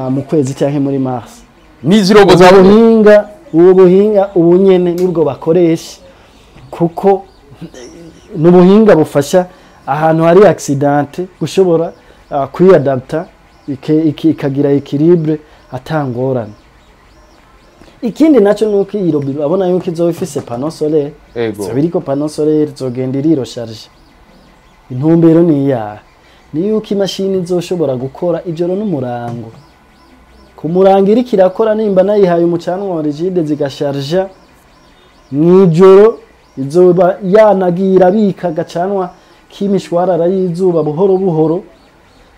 S1: mu kwezi cyangwa muri Mars.
S2: Nizi robo za
S1: buhinga, ubu buhinga ubu nyene nibwo bakoresha, kuko n'ubuhinga bufasha ahantu hari accident gushobora kwiyadapta ikagira equilibre atangorana. Ikindi naco nuko iyi robot abona yuko izo ifise panneau solaire. Zobiriko panneau solaire zogenda iriro charge. Intumbero ni ya ni yuko imashini izoshobora gukora ijoro n'umurango. Ku murango iri kirakora, nimba nayihaye umucanwa wa rigide zigasharja mwijoro, izoba yanagira bika gacanwa k'imishwarara y'izuba buhoro buhoro,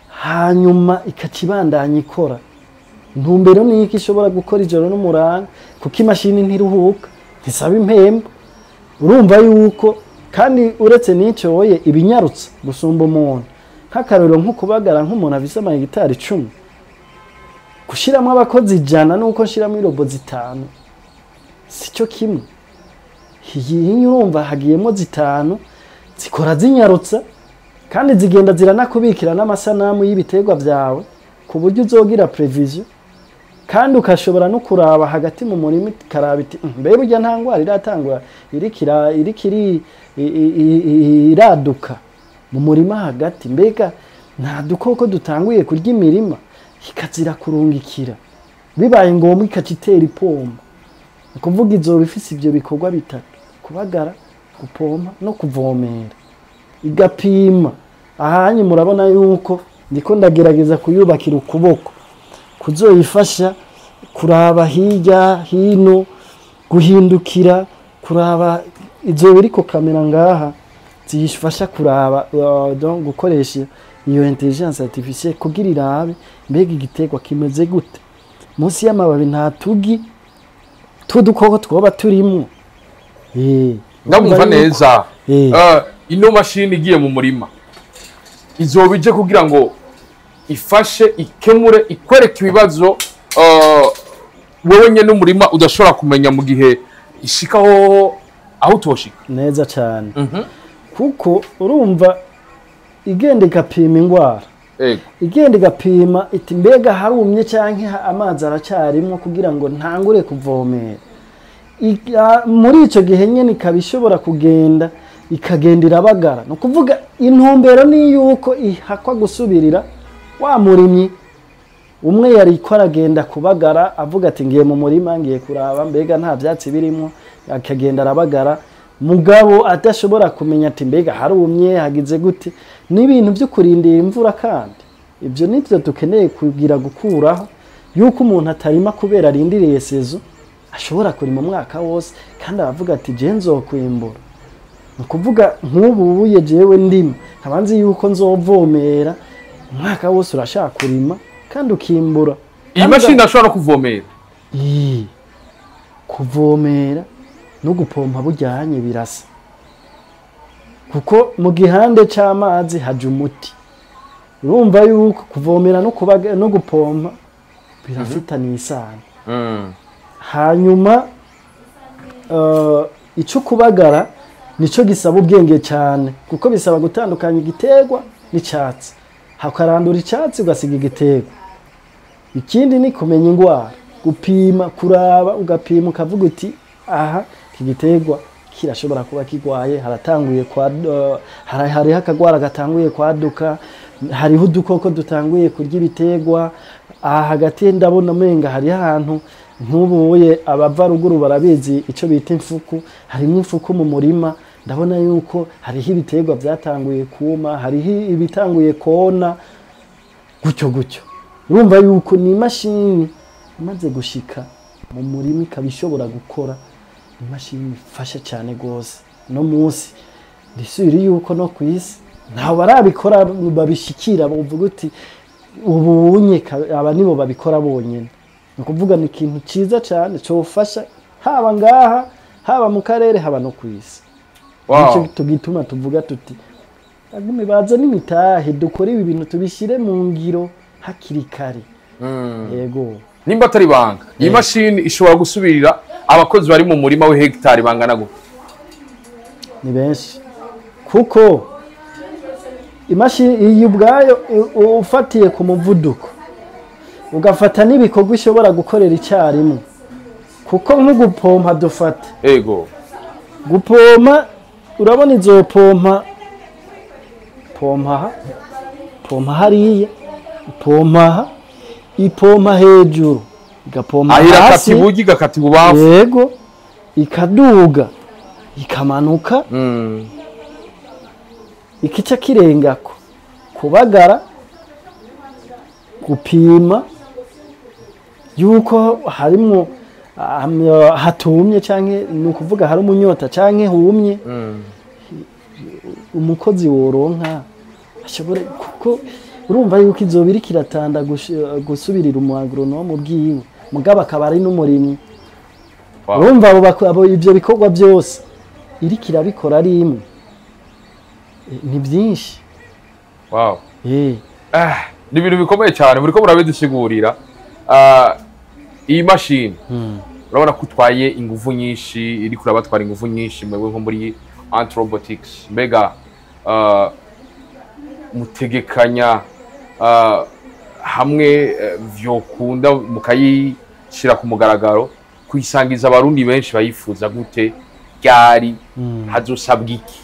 S1: hanyuma ikacibandanya ikora. Intumbero ni iki ishobora gukora ijoro n'umurango, kuko imashini ntiruhuka, ntisaba impembo. Urumva yuko kandi uretse n'icyo woye ibinyarutsa gusumba umuntu. Nk'akarorero nko kubagara nk'umuntu afise amahegitari 10, gushiramo abakozi 100 nuko nshiramo irobo 5 sico kimwe. Iyi urumva hagiyemo 5 zikora zinyarutsa, kandi zigenda ziranakubikira n'amasanamu y'ibiterwa vyawe ku buryo uzogira prevision, kandi ukashobora no kuraba hagati mu murima ikaraba iti mbe burya nta ngwara iratangura irikiri iraduka mu murima hagati, mbega nta dukoko dutanguye kurya imirima, ikazira kurungikira bibaye ngombwa ikacitera ipomba. Ukuvuga izoba ifise ivyo bikorwa bitatu: kubagara, gupompa no kuvomera. Igapima ahanye murabona yuko ndiko ndagerageza kuyubakira ukuboko kuzoyifasha kuraba hirya hino, guhindukira, kuraba izoba iriko kamera ngaha ziyifasha kuraba donc gukoresha Iyo intelligence artificielle kugira irabe mbega igiterwa kimeze gute, munsi y'amababi nta tugi tw'udukoko twoba turimwo.
S2: Ndamumva
S1: Urumva yuko-
S2: neza. Ino mashini igiye mu murima izoba ije kugira ngo ifashe, ikemure, ikwereke ibibazo wewe nyene umurima udashobora kumenya mu gihe ishika hoho aho utoshika.
S1: Neza cyane, kuko urumva igenda igapima indwara, igenda igapima iti mbega harumye cyangwa amazi aracyarimo kugira ngo ntangure kuvomera. Muri icyo gihe nyine ikaba ishobora kugenda, ikagenda irabagara. Ni ukuvuga intumbero ni yuko ihakwa gusubirira wa murimyi umwe yari ko aragenda kubagara, avuga ati ngiye mu murima, ngiye kuraba mbega nta byatsi birimo, akagenda arabagara, mugabo adashobora kumenya ati mbega harumye, hagize gute. N'ibintu byo kurindira imvura, kandi ibyo nibyo dukeneye kugira gukuraho, yuko umuntu atarima kubera arindiriye saison. Ashobora kurima umwaka wose kandi aravuga ati je nzokwimbura. Ni ukuvuga nk'ubu buye jewe ndima, nkaba nzi yuko nzovomera umwaka wose. Urashaka kurima kandi ukimbura.
S2: Iyi mashini ashobora no kuvomera?
S1: Ii, kuvomera no gupompa bujyanye birasa, kuko mu gihande c'amazi haja umuti. Urumva yuko kuvomera no kubaga no gupompa birafitaniye isano. Hanyuma ico kubagara nico gisaba ubwenge cyane, kuko bisaba gutandukanya igiterwa n'icyatsi, hakarandura icyatsi ugasiga igiterwa. Ikindi ni kumenya indwara, gupima, kuraba, ugapima ukavuga uti aha iki giterwa kirashobora kuba kirwaye, haratanguye kwa hariho akagwara gatanguye kwaduka, hariho udukoko dutanguye kurya ibiterwa aha hagati, ndabona umenga hariho ahantu nk'ubuye. Abava ruguru barabizi icyo bita imfuku. Harimo imfuku mu murima, ndabona yuko hariho ibiterwa byatanguye kuma, hariho ibitanguye kona, gutyo gutyo. Urumva yuko ni imashini imaze gushika mu murima ikaba ishobora gukora, imashini ifasha cyane rwose. No munsi ndisubira yuko no ku isi ntawe barabikora babishikira, bavuga uti ubunye aba nibo babikora bonyine. Ni ukuvuga ni ikintu cyiza cyane cyofasha haba ngaha, haba mu karere, haba no ku isi. Nicyo tugituma tuvuga tuti agume baza n'imitahe, dukore ibi bintu, tubishyire mu ngiro hakiri kare. Yego.
S2: Nimba atari ibanga, iyi mashini ishobora gusubirira abakozi bari mu murima w'ihegitari bangana gute?
S1: Ni benshi, kuko imashini iyi ubwayo ufatiye ku muvuduko, ugafata n'ibikorwa ishobora gukorera icyarimwe, kuko nko gupompa dufate, gupompa urabona izo pompa, pompa aha, pompa hariya, ipompa aha, ipompa hejuru, igapompa
S2: Aho irakata
S1: hasi.
S2: Iburyo, igakata ibubamfu.
S1: Yego, ikaduga, ikamanuka, ikica kirengako kubagara, gupima yuko harimwo hatumye canke ni ukuvuga hari umunyota canke humye. Umukozi woronka ashobora, kuko urumva yuko izoba iriko iratanda gusubirira umu agronome bwiwe, mugabo akaba ari n'umurimyi. Urumva abo ivyo bikorwa byose iriko irabikora ari imwe. Ni byinshi.
S2: Ah, ni ibintu bikomeye cyane muriko murabidusigurira. Iyi mashini urabona ko utwaye ingufu nyinshi, iri kurabatwara ingufu nyinshi mwebwe nko muri Ant Robotics. Mbega mutegekanya hamwe vyokunda mukayishira ku mugaragaro, kuyisangiza abarundi benshi bayifuza gute, ryari, hazosabwa iki?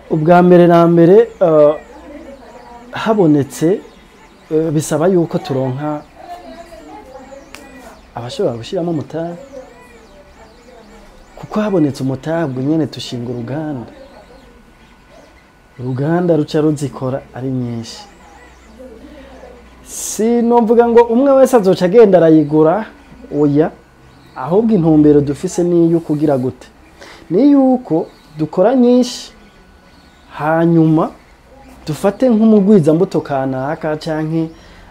S1: Ubwa mbere na mbere, habonetse, bisaba yuko turonka abashobora gushyiramo umutahe, kuko habonetse umutahe ubwo nyene tushinga uruganda, uruganda ruca ruzikora ari nyinshi. Sinomvuga ngo umwe wese azoca agenda arayigura, oya. Ahubwo intumbero dufise ni iyo kugira gute, ni yuko dukora nyinshi. Hanyuma dufate nk'umugwizambuto kanaka canke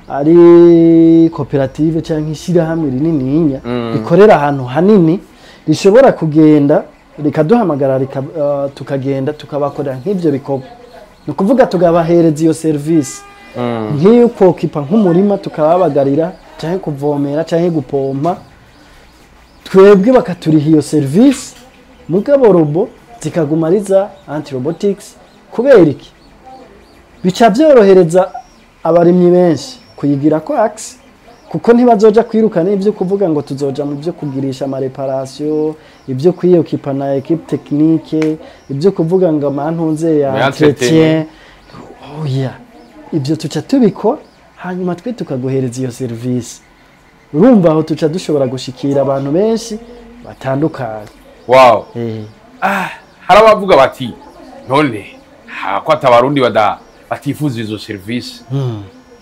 S1: ari koperative canke ishyirahamwe rinininya rikorera ahantu hanini, rishobora kugenda rikaduhamagara, tukagenda tukabakorera nk'ivyo bikorwa. Ni ukuvuga tukabahereza iyo serivisi nk'iyo kokipa nk'umurima, tukababagarira canke kuvomera canke gupompa, twebwe bakaturiha iyo serivisi, mugabo robot zikaguma ari za Ant Robotics. Kubera iki? Bica byorohereza abarimyi benshi kuyigira ko accès, kuko ntibazoja kwiruka n'ibyo kuvuga ngo tuzoja mu byo kugirisha ama réparations, ibyo kwiyokipa na équipe technique, ibyo kuvuga ngo amantunze ya
S2: Mais
S1: entretien. Oya, ibyo tuca tubikora, hanyuma twe tukaguhereza iyo serivisi. Urumva aho tuca dushobora gushikira abantu benshi batandukanye.
S2: Hari abavuga bati: "None ko atabarundi batifuza izo serivisi,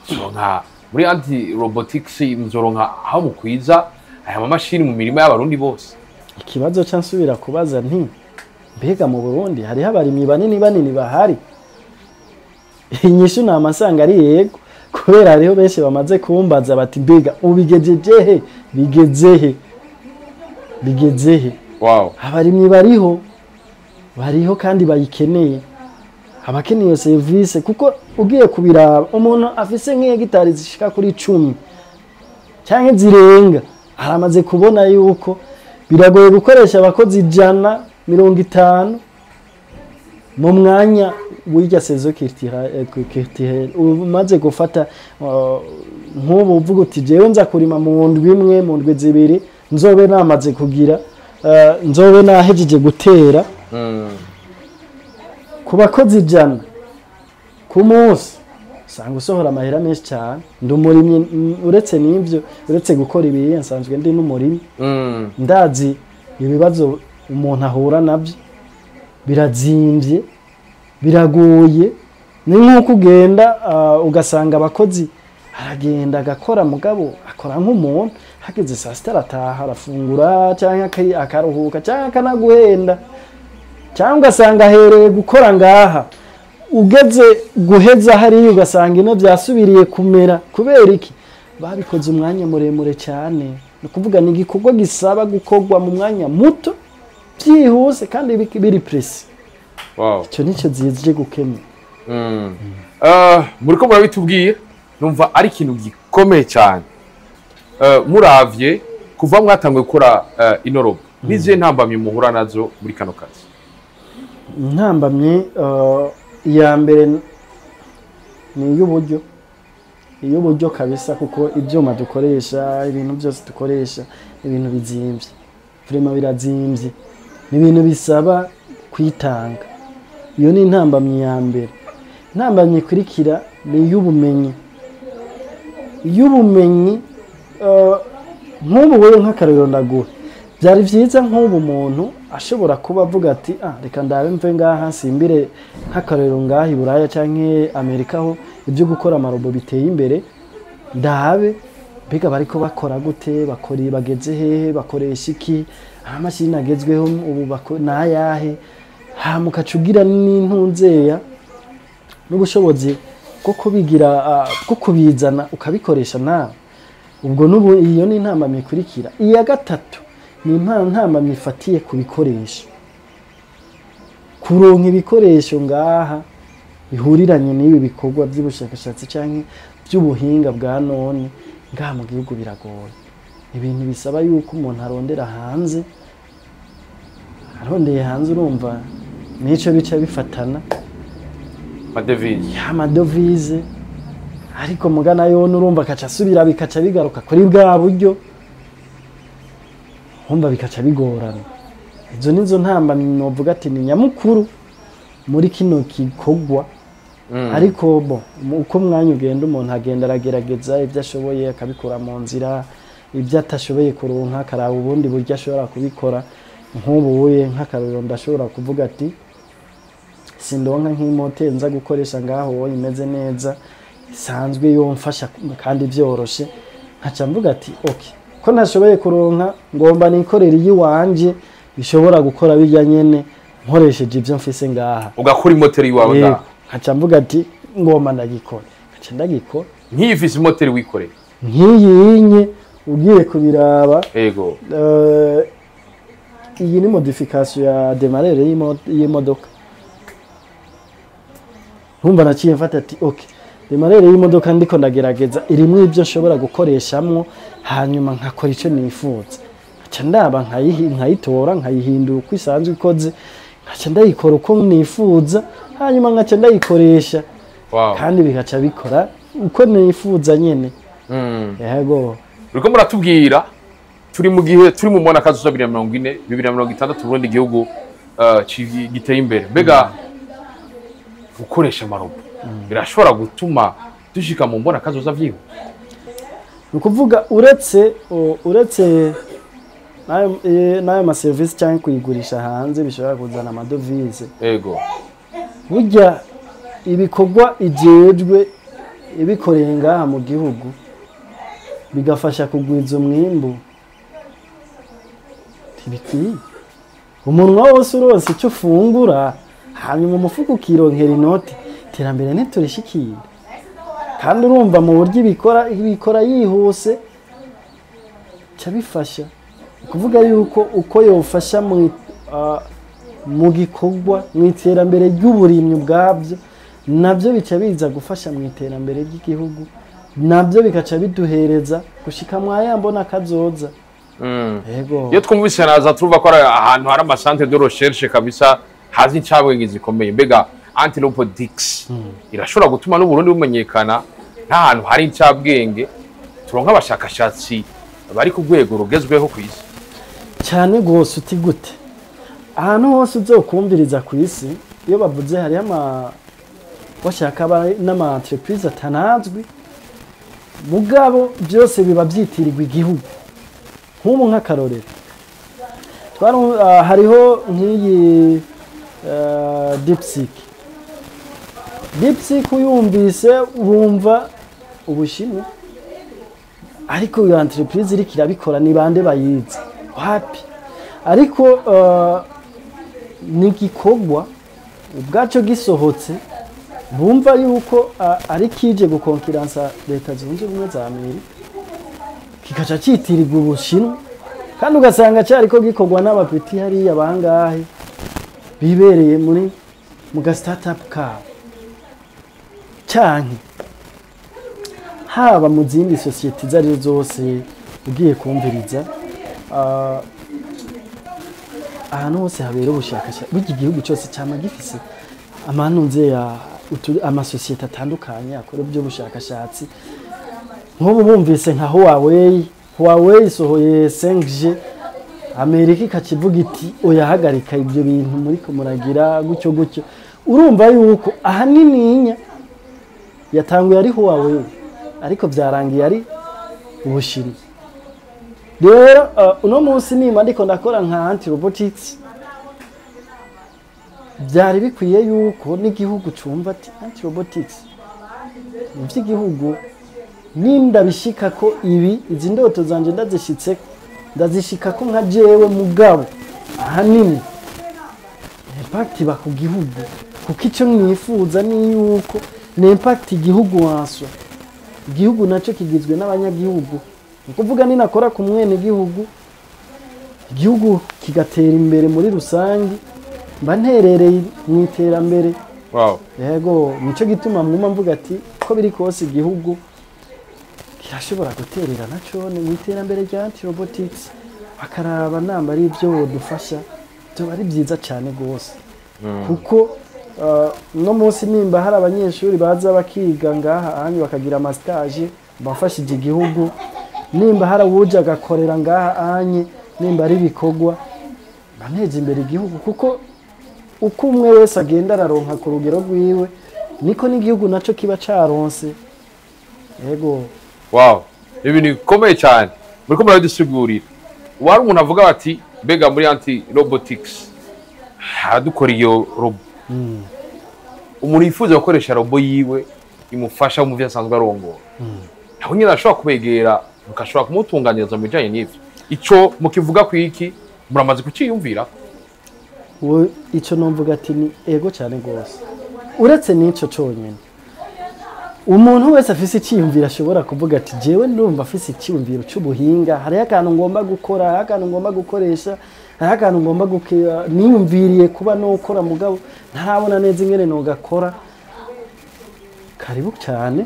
S2: nzoronka muri Ant Robotics, nzoronka aho mukwiza aya mamashini mu mirima y'abarundi bose?"
S1: Ikibazo ca nsubira kubaza nti: mbega mu Burundi hariho abarimyi banini banini bahari? Inyishu ni amasanga ari yego, kubera hariho benshi bamaze kumbaza bati: "Mbega ubigejeje he? Bigeze he? Bigeze he?" Abarimyi bariho, bariho kandi bayikeneye, abakeneye iyo serivisi, kuko ugiye kubiraba, umuntu afise nk'hegitari zishika kuri 10 cyangwa zirenga aramaze kubona yuko biragoye gukoresha abakozi 150 mu mwanya w'irya saison culturelle umaze gufata. Nk'ubu uvuga uti: "Jewe nza kurima mu ndwi imwe, mu ndwi 2 nzobe namaze kugira, nzobe nahejeje gutera." Ku bakozi 100 ku munsi usanga usohora amahera menshi cyane. Ndi umurimyi, uretse n'ibyo, uretse gukora ibi, nsanzwe ndi n'umurimyi. Ndazi ibibazo umuntu ahura nabyo. Birazimvye, biragoye. Ni nk'uko ugenda ugasanga abakozi aragenda agakora, mugabo akora nk'umuntu, hageze saa sita arataha, arafungura cyangwa akaruhuka cyangwa akanaguhenda, cyangwa ugasanga ahereye gukora ngaha, ugeze guheza hariya ugasanga ino byasubiriye kumera. Kubera iki? Babikoze umwanya muremure cyane. Ni ukuvuga ni igikorwa gisaba gukorwa mu mwanya muto, byihuse kandi biri précis. Icyo nicyo zije gukemura.
S2: Muriko murabitubwiye, numva ari ikintu gikomeye cyane. Muravye kuva mwatanguye gukora ino robot, n'izihe ntambamyi muhura nazo muri kano kazi?
S1: Intambamyi iya mbere ni iy'uburyo, iy'uburyo kabisa, kuko ibyuma dukoresha, ibintu byose dukoresha, ibintu bizimvye, vraiment birazimvye. Ni ibintu bisaba kwitanga. Iyo ni intambamyi ya mbere. Intambamyi ikurikira ni iy'ubumenyi, iy'ubumenyi. Nk'ubu wewe, nk'akarorero ndaguha, byari byiza nk'ubu umuntu ashobora kuba avuga ati: "Ah, reka ndabe mve ngaha nsimbire nk'akarorero ngaha i Buraya canke Amerika, aho ibyo gukora ama robots biteye imbere, ndabe mbega bariko bakora gute, bakora bageze hehe, bakoresha iki, amamashini agezweho ubu nayahe?" Hama ukaca ugira n'intunzeya n'ubushobozi bwo kubigira, bwo kubizana ukabikoresha nawe. Ubwo n'ubu iyo ni intambamyi ikurikira. Iya gatatu ni intambamyi ifatiye ku bikoresho. Kuronka ibikoresho ngaha bihuriranye n'ibi bikorwa by'ubushakashatsi canke by'ubuhinga bwa none ngaha mu gihugu biragoye. Ibintu bisaba yuko umuntu arondera hanze. Arondeye hanze, urumva nico bica bifatana
S2: Amadevize.
S1: Ama devises. Ariko mugana yo urumva akaca asubira, bikaca bigaruka kuri bwa buryo, humva bikaca bigorana. Izo nizo ntambamyi novuga ati ni nyamukuru muri kino gikorwa. Ariko bo uko umwanya ugenda, umuntu agenda aragerageza ibyo ashoboye akabikura mu nzira, ibyo atashoboye kuronka akaraba ubundi buryo ashobora kubikora. Nk'ubu wuye nk'akarorero ndashobora kuvuga ati sindonka nk'imoteri nza gukoresha ngaho wowe imeze neza isanzwe yomfasha kandi byoroshe, nkaca mvuga ati: "Okay, ko ntashoboye kuronka, ngomba nikorera iyiwanje ishobora gukora bijya nyene." Nkoresheje ibyo mfise ngaha.
S2: Ugakora imoteri iwawe
S1: Yego.
S2: ngaha.
S1: Nkaca mvuga ati ngoma ndagikora, nkaca ndagikora.
S2: Nk'iyi ifise imoteri wikoreye?
S1: Nk'iyi nye ugiye kubiraba, iyi ni modification ya démarreur y'imodoka. Nkumva naciye mfata ati ok, démarreur y'imodoka ndiko ndagerageza irimwo ibyo nshobora gukoreshamwo, hanyuma nkakora icyo nifuza. Nkaca ndaba nkayitora, nkayihindura uko isanzwe ikoze, nkaca ndayikora uko nifuza, hanyuma nkaca ndayikoresha. Kandi bigaca bikora uko nifuza nyene. Yego.
S2: Uriko muratubwira turi mu gihe turi mu mbona kazoza 2040, 2060, Burundi igihugu giteye imbere. Mbega gukoresha amarobo birashobora gutuma dushika mu mbona kazoza vyihuse?
S1: Ni ukuvuga uretse n'ayo maserivisi cyangwa kuyigurisha hanze bishobora kuzana amadovize, burya ibikorwa ijejwe ibikoreye ngaha mu gihugu bigafasha kugwiza umwimbu, ntibikwiye? Umunwa wose urose icyo ufungura, hanyuma umufuka ukironkera inoti, iterambere ntiturishikira. Kandi urumva mu buryo ibikora, ibikora yihuse, ca bifasha. Ni kuvuga yuko uko yofasha mu gikorwa mu iterambere ry'uburimyi ubwabyo, nabyo bica biza gufasha mu iterambere ry'igihugu, nabyo bigaca biduhereza gushika mwaya mbona kazoza. Yego.
S2: Iyo twumvise naza turumva ko ari ahantu hari amacentres de recherche kabisa, hazi incabwenge zikomeye. Mbega anti-robotics irashobora gutuma n'Uburundi bumenyekana nk'ahantu hari incabwenge, turonka abashakashatsi bari ku rwego rugezweho ku isi?
S1: Cyane rwose. Uti gute? Ahantu hose uzokumviriza ku isi, iyo bavuze hariho ama bashaka n'ama entreprise atanazwi, mugabo byose biba byitirirwa igihugu. Nk'ubu nk'akarorero, hariho nk'iyi DeepSeek. DeepSeek uyumvise wumva Ubushinwa, ariko iyo entreprise iriko irabikora ni bande bayizi? Wapi. Ariko ni igikorwa ubwaco gisohotse bumva yuko ari kije gukonkiransa Leta Zunze Ubumwe za Amerika, kikaca citirirwa Ubushinwa, kandi ugasanga cyariko gikorwa n'abapeti hariya bangahe bibereye muri mu ga startup kabo, canke haba mu zindi sosiyete izo arizo zose ugiye kumviriza. Ahantu hose habera ubushakashatsi, burya igihugu cyose cyama gifise amanunze ya amasosiyete atandukanye akora iby'ubushakashatsi. Nk'ubu bumvise nka Huawei, Huawei isohoye 5G, Amerika ikakivuga iti oya, hagarika ibyo bintu muri ko muragira gutyo gutyo. Urumva yuko ahanininya yatanguye ari Huawei, ariko byarangiye ari Ubushinwa. Rero uno munsi nimba ndiko ndakora nka anti robotics, byari bikwiye yuko n'igihugu cumva ati anti robotics ni ivy'igihugu. Ninda bishika ko ibi, izi ndoto zanje ndazishitse, ndazishika ko nka jewe, mugabo ahanini impact iba ku gihugu, kuko icyo mwifuza ni yuko ni impact igihugu waswa. Igihugu nacyo kigizwe n'abanyagihugu. Ni ukuvuga ninakora ku mwene gihugu, igihugu kigatera imbere muri rusange, mba nterereye mu iterambere. Yego, nico gituma mwuma mvuga ati ko biri kose igihugu kirashobora guterera naco ni mu iterambere rya anti robotics, bakaraba namba ari ibyo bodufasha, byoba ari byiza cyane rwose, kuko no munsi nimba hari abanyeshuri baza bakiga ngaha ahandi bakagira amastage, bafashije igihugu. Nimba hari uwuja agakorera ngaha anye, nimba ari ibikorwa, baneje imbere igihugu, kuko uko umwe wese agenda araronka ku rugero rwiwe, niko n'igihugu naco kiba caronse. Yego.
S2: Wow, ibintu bikomeye cyane muriko murabidusigurira. Wari umuntu avuga bati mbega muri anti robotics haradukora iyo robot, umuntu yifuza gukoresha robot yiwe imufasha mu byo asanzwe arongora, naho nyine arashobora kubegera mugashobora kumutunganyiriza mu bijyanye n'ivyo. Ico mukivuga ku iki? Muramaze kuciyumvira?
S1: Ico nomvuga ati ni ego cyane gose. Uretse n'ico conyene, umuntu wese afise icyiyumviro ashobora kuvuga ati: "Jewe ndumva afise icyiyumviro cy'ubuhinga, hariho akantu ngomba gukora, hariho akantu ngomba gukoresha, hariho akantu ngomba gukira, niyumviriye kuba nokora, mugabo ntarabona neza ingene nogakora." Karibu cyane,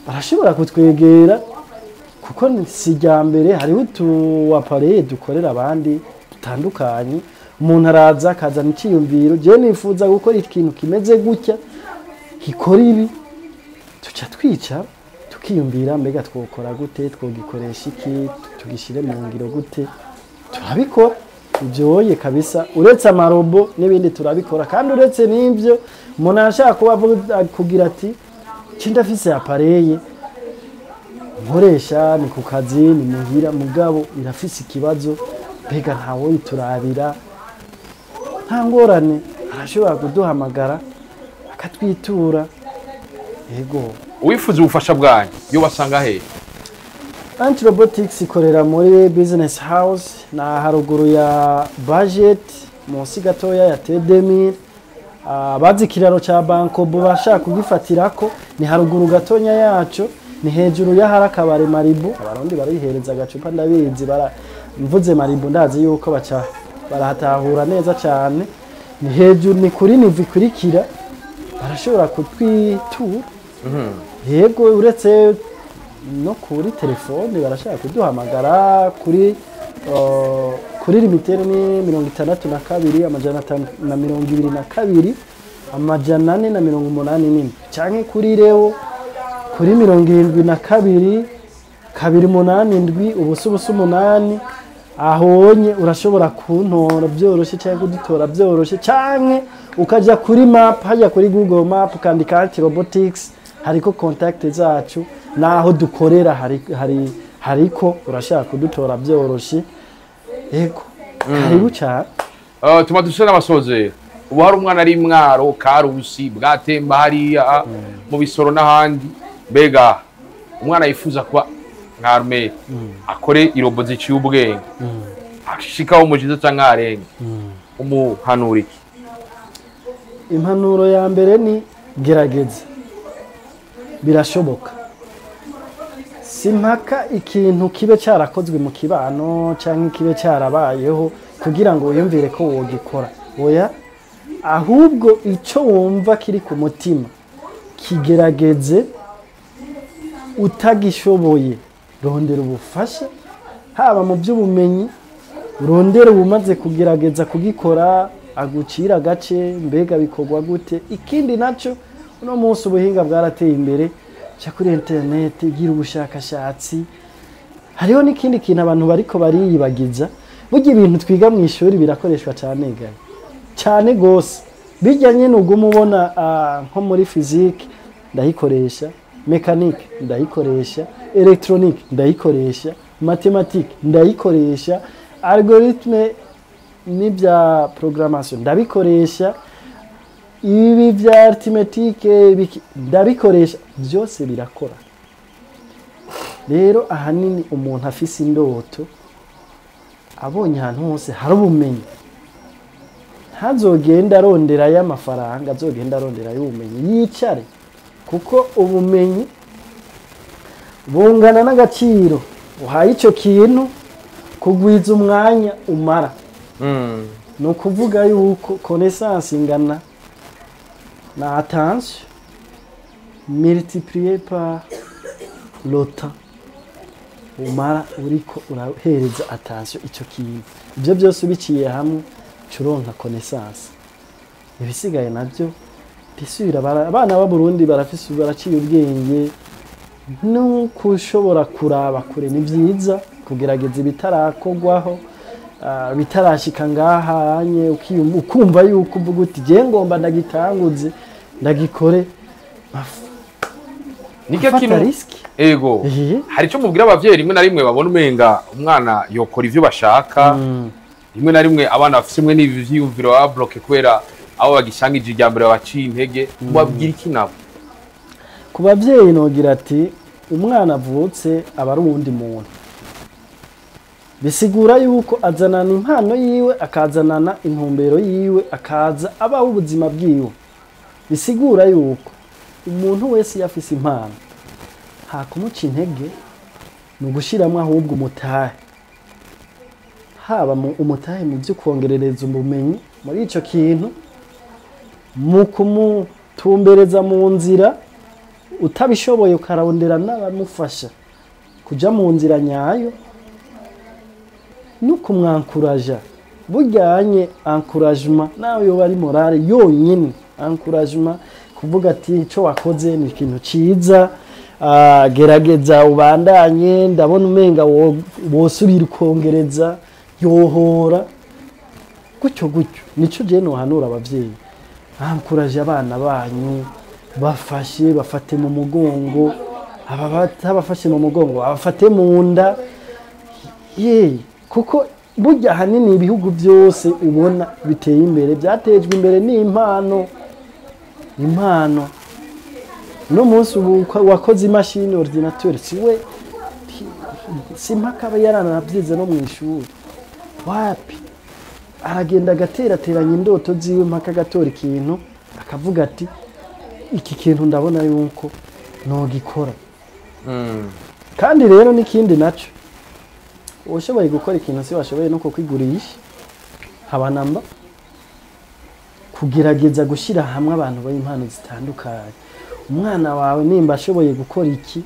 S1: barashobora kutwegera, kuko si irya mbere. Hariho utu appareils dukorera abandi dutandukanye. Umuntu araza akazana icyiyumviro: "Jewe nifuza gukora ikintu kimeze gutya, gikora ibi." Tuca twicara tukiyumvira: mbega twokora gute, twogikoresha iki, tugishyire mu ngiro gute? Turabikora ibyoye kabisa. Uretse ama robots n'ibindi turabikora. Kandi uretse n'ibyo, umuntu arashaka kuba kugira ati: "Ci ndafise appareil nkoresha, ni ku kazi, ni muhira, mugabo irafise ikibazo, mbega ntawoyiturabira?" Nta ngorane, arashobora kuduhamagara akatwitura, yego.
S2: Uwifuza ubufasha bwanyu yo basanga he?
S1: Anti Robotics ikorera muri Business House, na haruguru ya Budget, munsi gatoya ya T2000. Abazi ikiraro cya Bankobo bashaka kugifatirako, ni haruguru gatonya yaco, ni hejuru y'ahari akabare Maribu. Abarundi barihereza agacupa, ndabizi. Bara mvuze Maribu, ndazi yuko baca barahatahura neza cyane. Ni hejuru, ni kuri niveau ikurikira. Barashobora kutwitura, yego. Uretse no kuri telefone, barashaka kuduhamagara kuri Lumitel, ni 62 522 484, canke kuri Leo kuri 72 287 0 0 8. Ahonye urashobora kuntora byoroshye cyangwa kudutora byoroshye, canke ukaja kuri map hajya kuri Google Map, ukandika Anti Robotics, hariko contact zacu naho dukorera, hari hariko urashaka kudutora byoroshye. Yego, karibu cyane.
S2: Tuma duse n'abasozera. Ubu hari umwana ari Mwaro, Karusi, Bwatemba, hariya mu Bisoro n'ahandi. Mbega umwana yifuza kuba nka Armel, akore i robot ziciye ubwenge, ashikaho umujiza canke arenge, umuhanura iki?
S1: Impanuro ya mbere ni gerageza, birashoboka. Si mpaka ikintu kibe cyarakozwe mu kibano cyangwa kibe cyarabayeho kugira ngo wiyumvire ko wogikora. Oya, ahubwo icyo wumva kiri ku mutima kigerageze. Utagishoboye, rondera ubufasha, haba mu by'ubumenyi, rondera ubumaze kugerageza kugikora agucira agace: mbega bikorwa gute? Ikindi nacyo, uno munsi ubuhinga bwarateye imbere, ca kuri interineti, gira ubushakashatsi. Hariho n'ikindi kintu abantu bariko bariyibagiza: burya ibintu twiga mu ishuri birakoreshwa cyane gane cyane gose. Bijya nyine uguma ubona nko muri physique ndayikoresha, mécanique ndayikoresha, électronique ndayikoresha, mathématique ndayikoresha, algorithme n'ibya programmation ndabikoresha, ibi bya arithmétique ndabikoresha, byose birakora. Rero ahanini umuntu afise indoto, abonye ahantu hose hari ubumenyi, ntazogenda aronderayo amafaranga, azogenda aronderayo ubumenyi, yicare, kuko ubumenyi bungana n'agaciro uhaye icyo kintu kugwiza umwanya umara. Ni ukuvuga yuko connaissance ingana na attention multiplié par le temps umara uriko urahereza attention icyo kintu. Ibyo byose ubiciye hamwe, uronka connaissance. Ibisigaye nabyo bisubira. Abana b'Abarundi barafise, baraciye ubwenge, nuko ushobora kuraba kure. Ni byiza kugerageza ibitarakorwaho, bitarashika ngahanye, ukumva yuko uvuga uti: "Je ngomba ndagitanguze, ndagikore."
S2: Nicyo
S1: Gufata
S2: kintu
S1: risque.
S2: Ego. Hari icyo mubwira abavyeyi rimwe na rimwe babona umenga umwana yokora ivyo bashaka? Rimwe na rimwe abana bafise imwe n'ibi vyiyumviro baba bloqué kubera abo bagisangije irya mbere babaciye intege. Mubabwira iki nabo?
S1: Ku babyeyi nogira ati: umwana avutse aba ari uwundi muntu. Bisigura yuko azanana impano yiwe, akazanana intumbero yiwe, akaza abaho ubuzima bwiwe. Bisigura yuko umuntu wese iyo afise impano, nta kumuca intege, ni ugushyiramo ahubwo umutahe, haba mu umutahe mu byo kongerereza ubumenyi muri ico kintu, mu kumutumbereza mu nzira, utabishoboye ukarondera n'abamufasha kuja mu nzira nyayo, no kumwankuraja bujyanye encouragement, nawe yoba ari morale yonyine, encouragement, kuvuga ati ico wakoze ni ikintu ciza, gerageza ubandanye, ndabona umenga wosubira ukongereza, yohora gutyo gutyo. Nico je nohanura abavyeyi: ankuraje abana banyu, bafashe, bafate mu mugongo, aba batabafashe mu mugongo abafate mu nda ye, kuko burya ahanini ibihugu byose ubona biteye imbere byatejwe imbere n'impano. Impano no munsi ubu wakoze imashini ordinateur si we, si mpaka aba yaranabyize no mu ishuri, wapi, aragenda agaterateranya indoto ziwe mpaka agatora ikintu, akavuga ati iki kintu ndabona yuko nogikora. Kandi rero n'ikindi naco, ushoboye gukora ikintu si washoboye no kukwigurisha, haba namba kugerageza gushyira hamwe abantu b'impano zitandukanye. Umwana wawe nimba ashoboye gukora iki,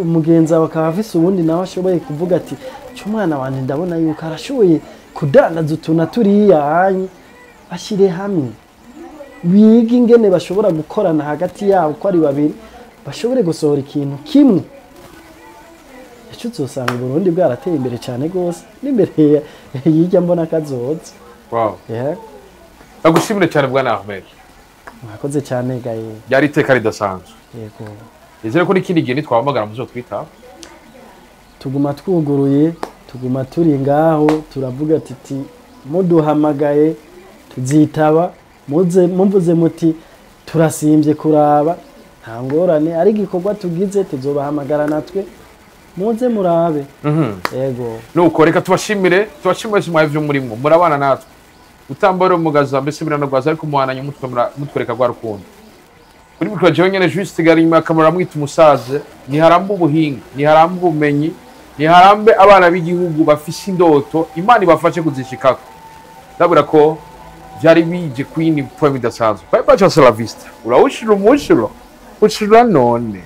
S1: umugenzi wawe akaba afise ubundi nawe ashoboye, kuvuga ati cyo umwana wanjye ndabona yuko arashoboye kudandaza utu na turiya, hanye bashyire hamwe, bige ingene bashobora gukorana hagati yabo uko ari babiri, bashobore gusohora ikintu kimwe. Ejo uzosanga Uburundi bwarateye imbere cyane rwose n'imbere y'ijya mbona kazoza. Yeah.
S2: Ndagushimire cyane, bwana Ahmed.
S1: Mwakoze cyane gaye.
S2: Ryari iteka ridasanzwe.
S1: Yego.
S2: Nizere ko n'ikindi gihe nitwahamagara muzotwita.
S1: Tuguma twuguruye, tuguma turi ngaho, turavuga titi muduhamagaye tuzitaba, muze mumvuze muti turasimbye kuraba, nta ngorane, ari igikorwa tugize tuzobahamagara natwe muze murabe. Yego.
S2: Nuko reka tubashimire, tubashimire wese mwaje murimwo murabana natwe utambara umugaza, mbese biranagwaza, ariko muhananye umutwe mutwereka rwa rukundo. Kuri micro jewe nyene Juste gari, inyuma ya kamera mwita umusaza. Niharambe ubuhinga, niharambe ubumenyi, niharambe abana b'igihugu bafise indoto, Imana ibafashe kuzishikako. Ndabura ko vyari bije kwini poem idasanzwe. Bye bye, hasta la vista. Urawushira umushiro ushira none.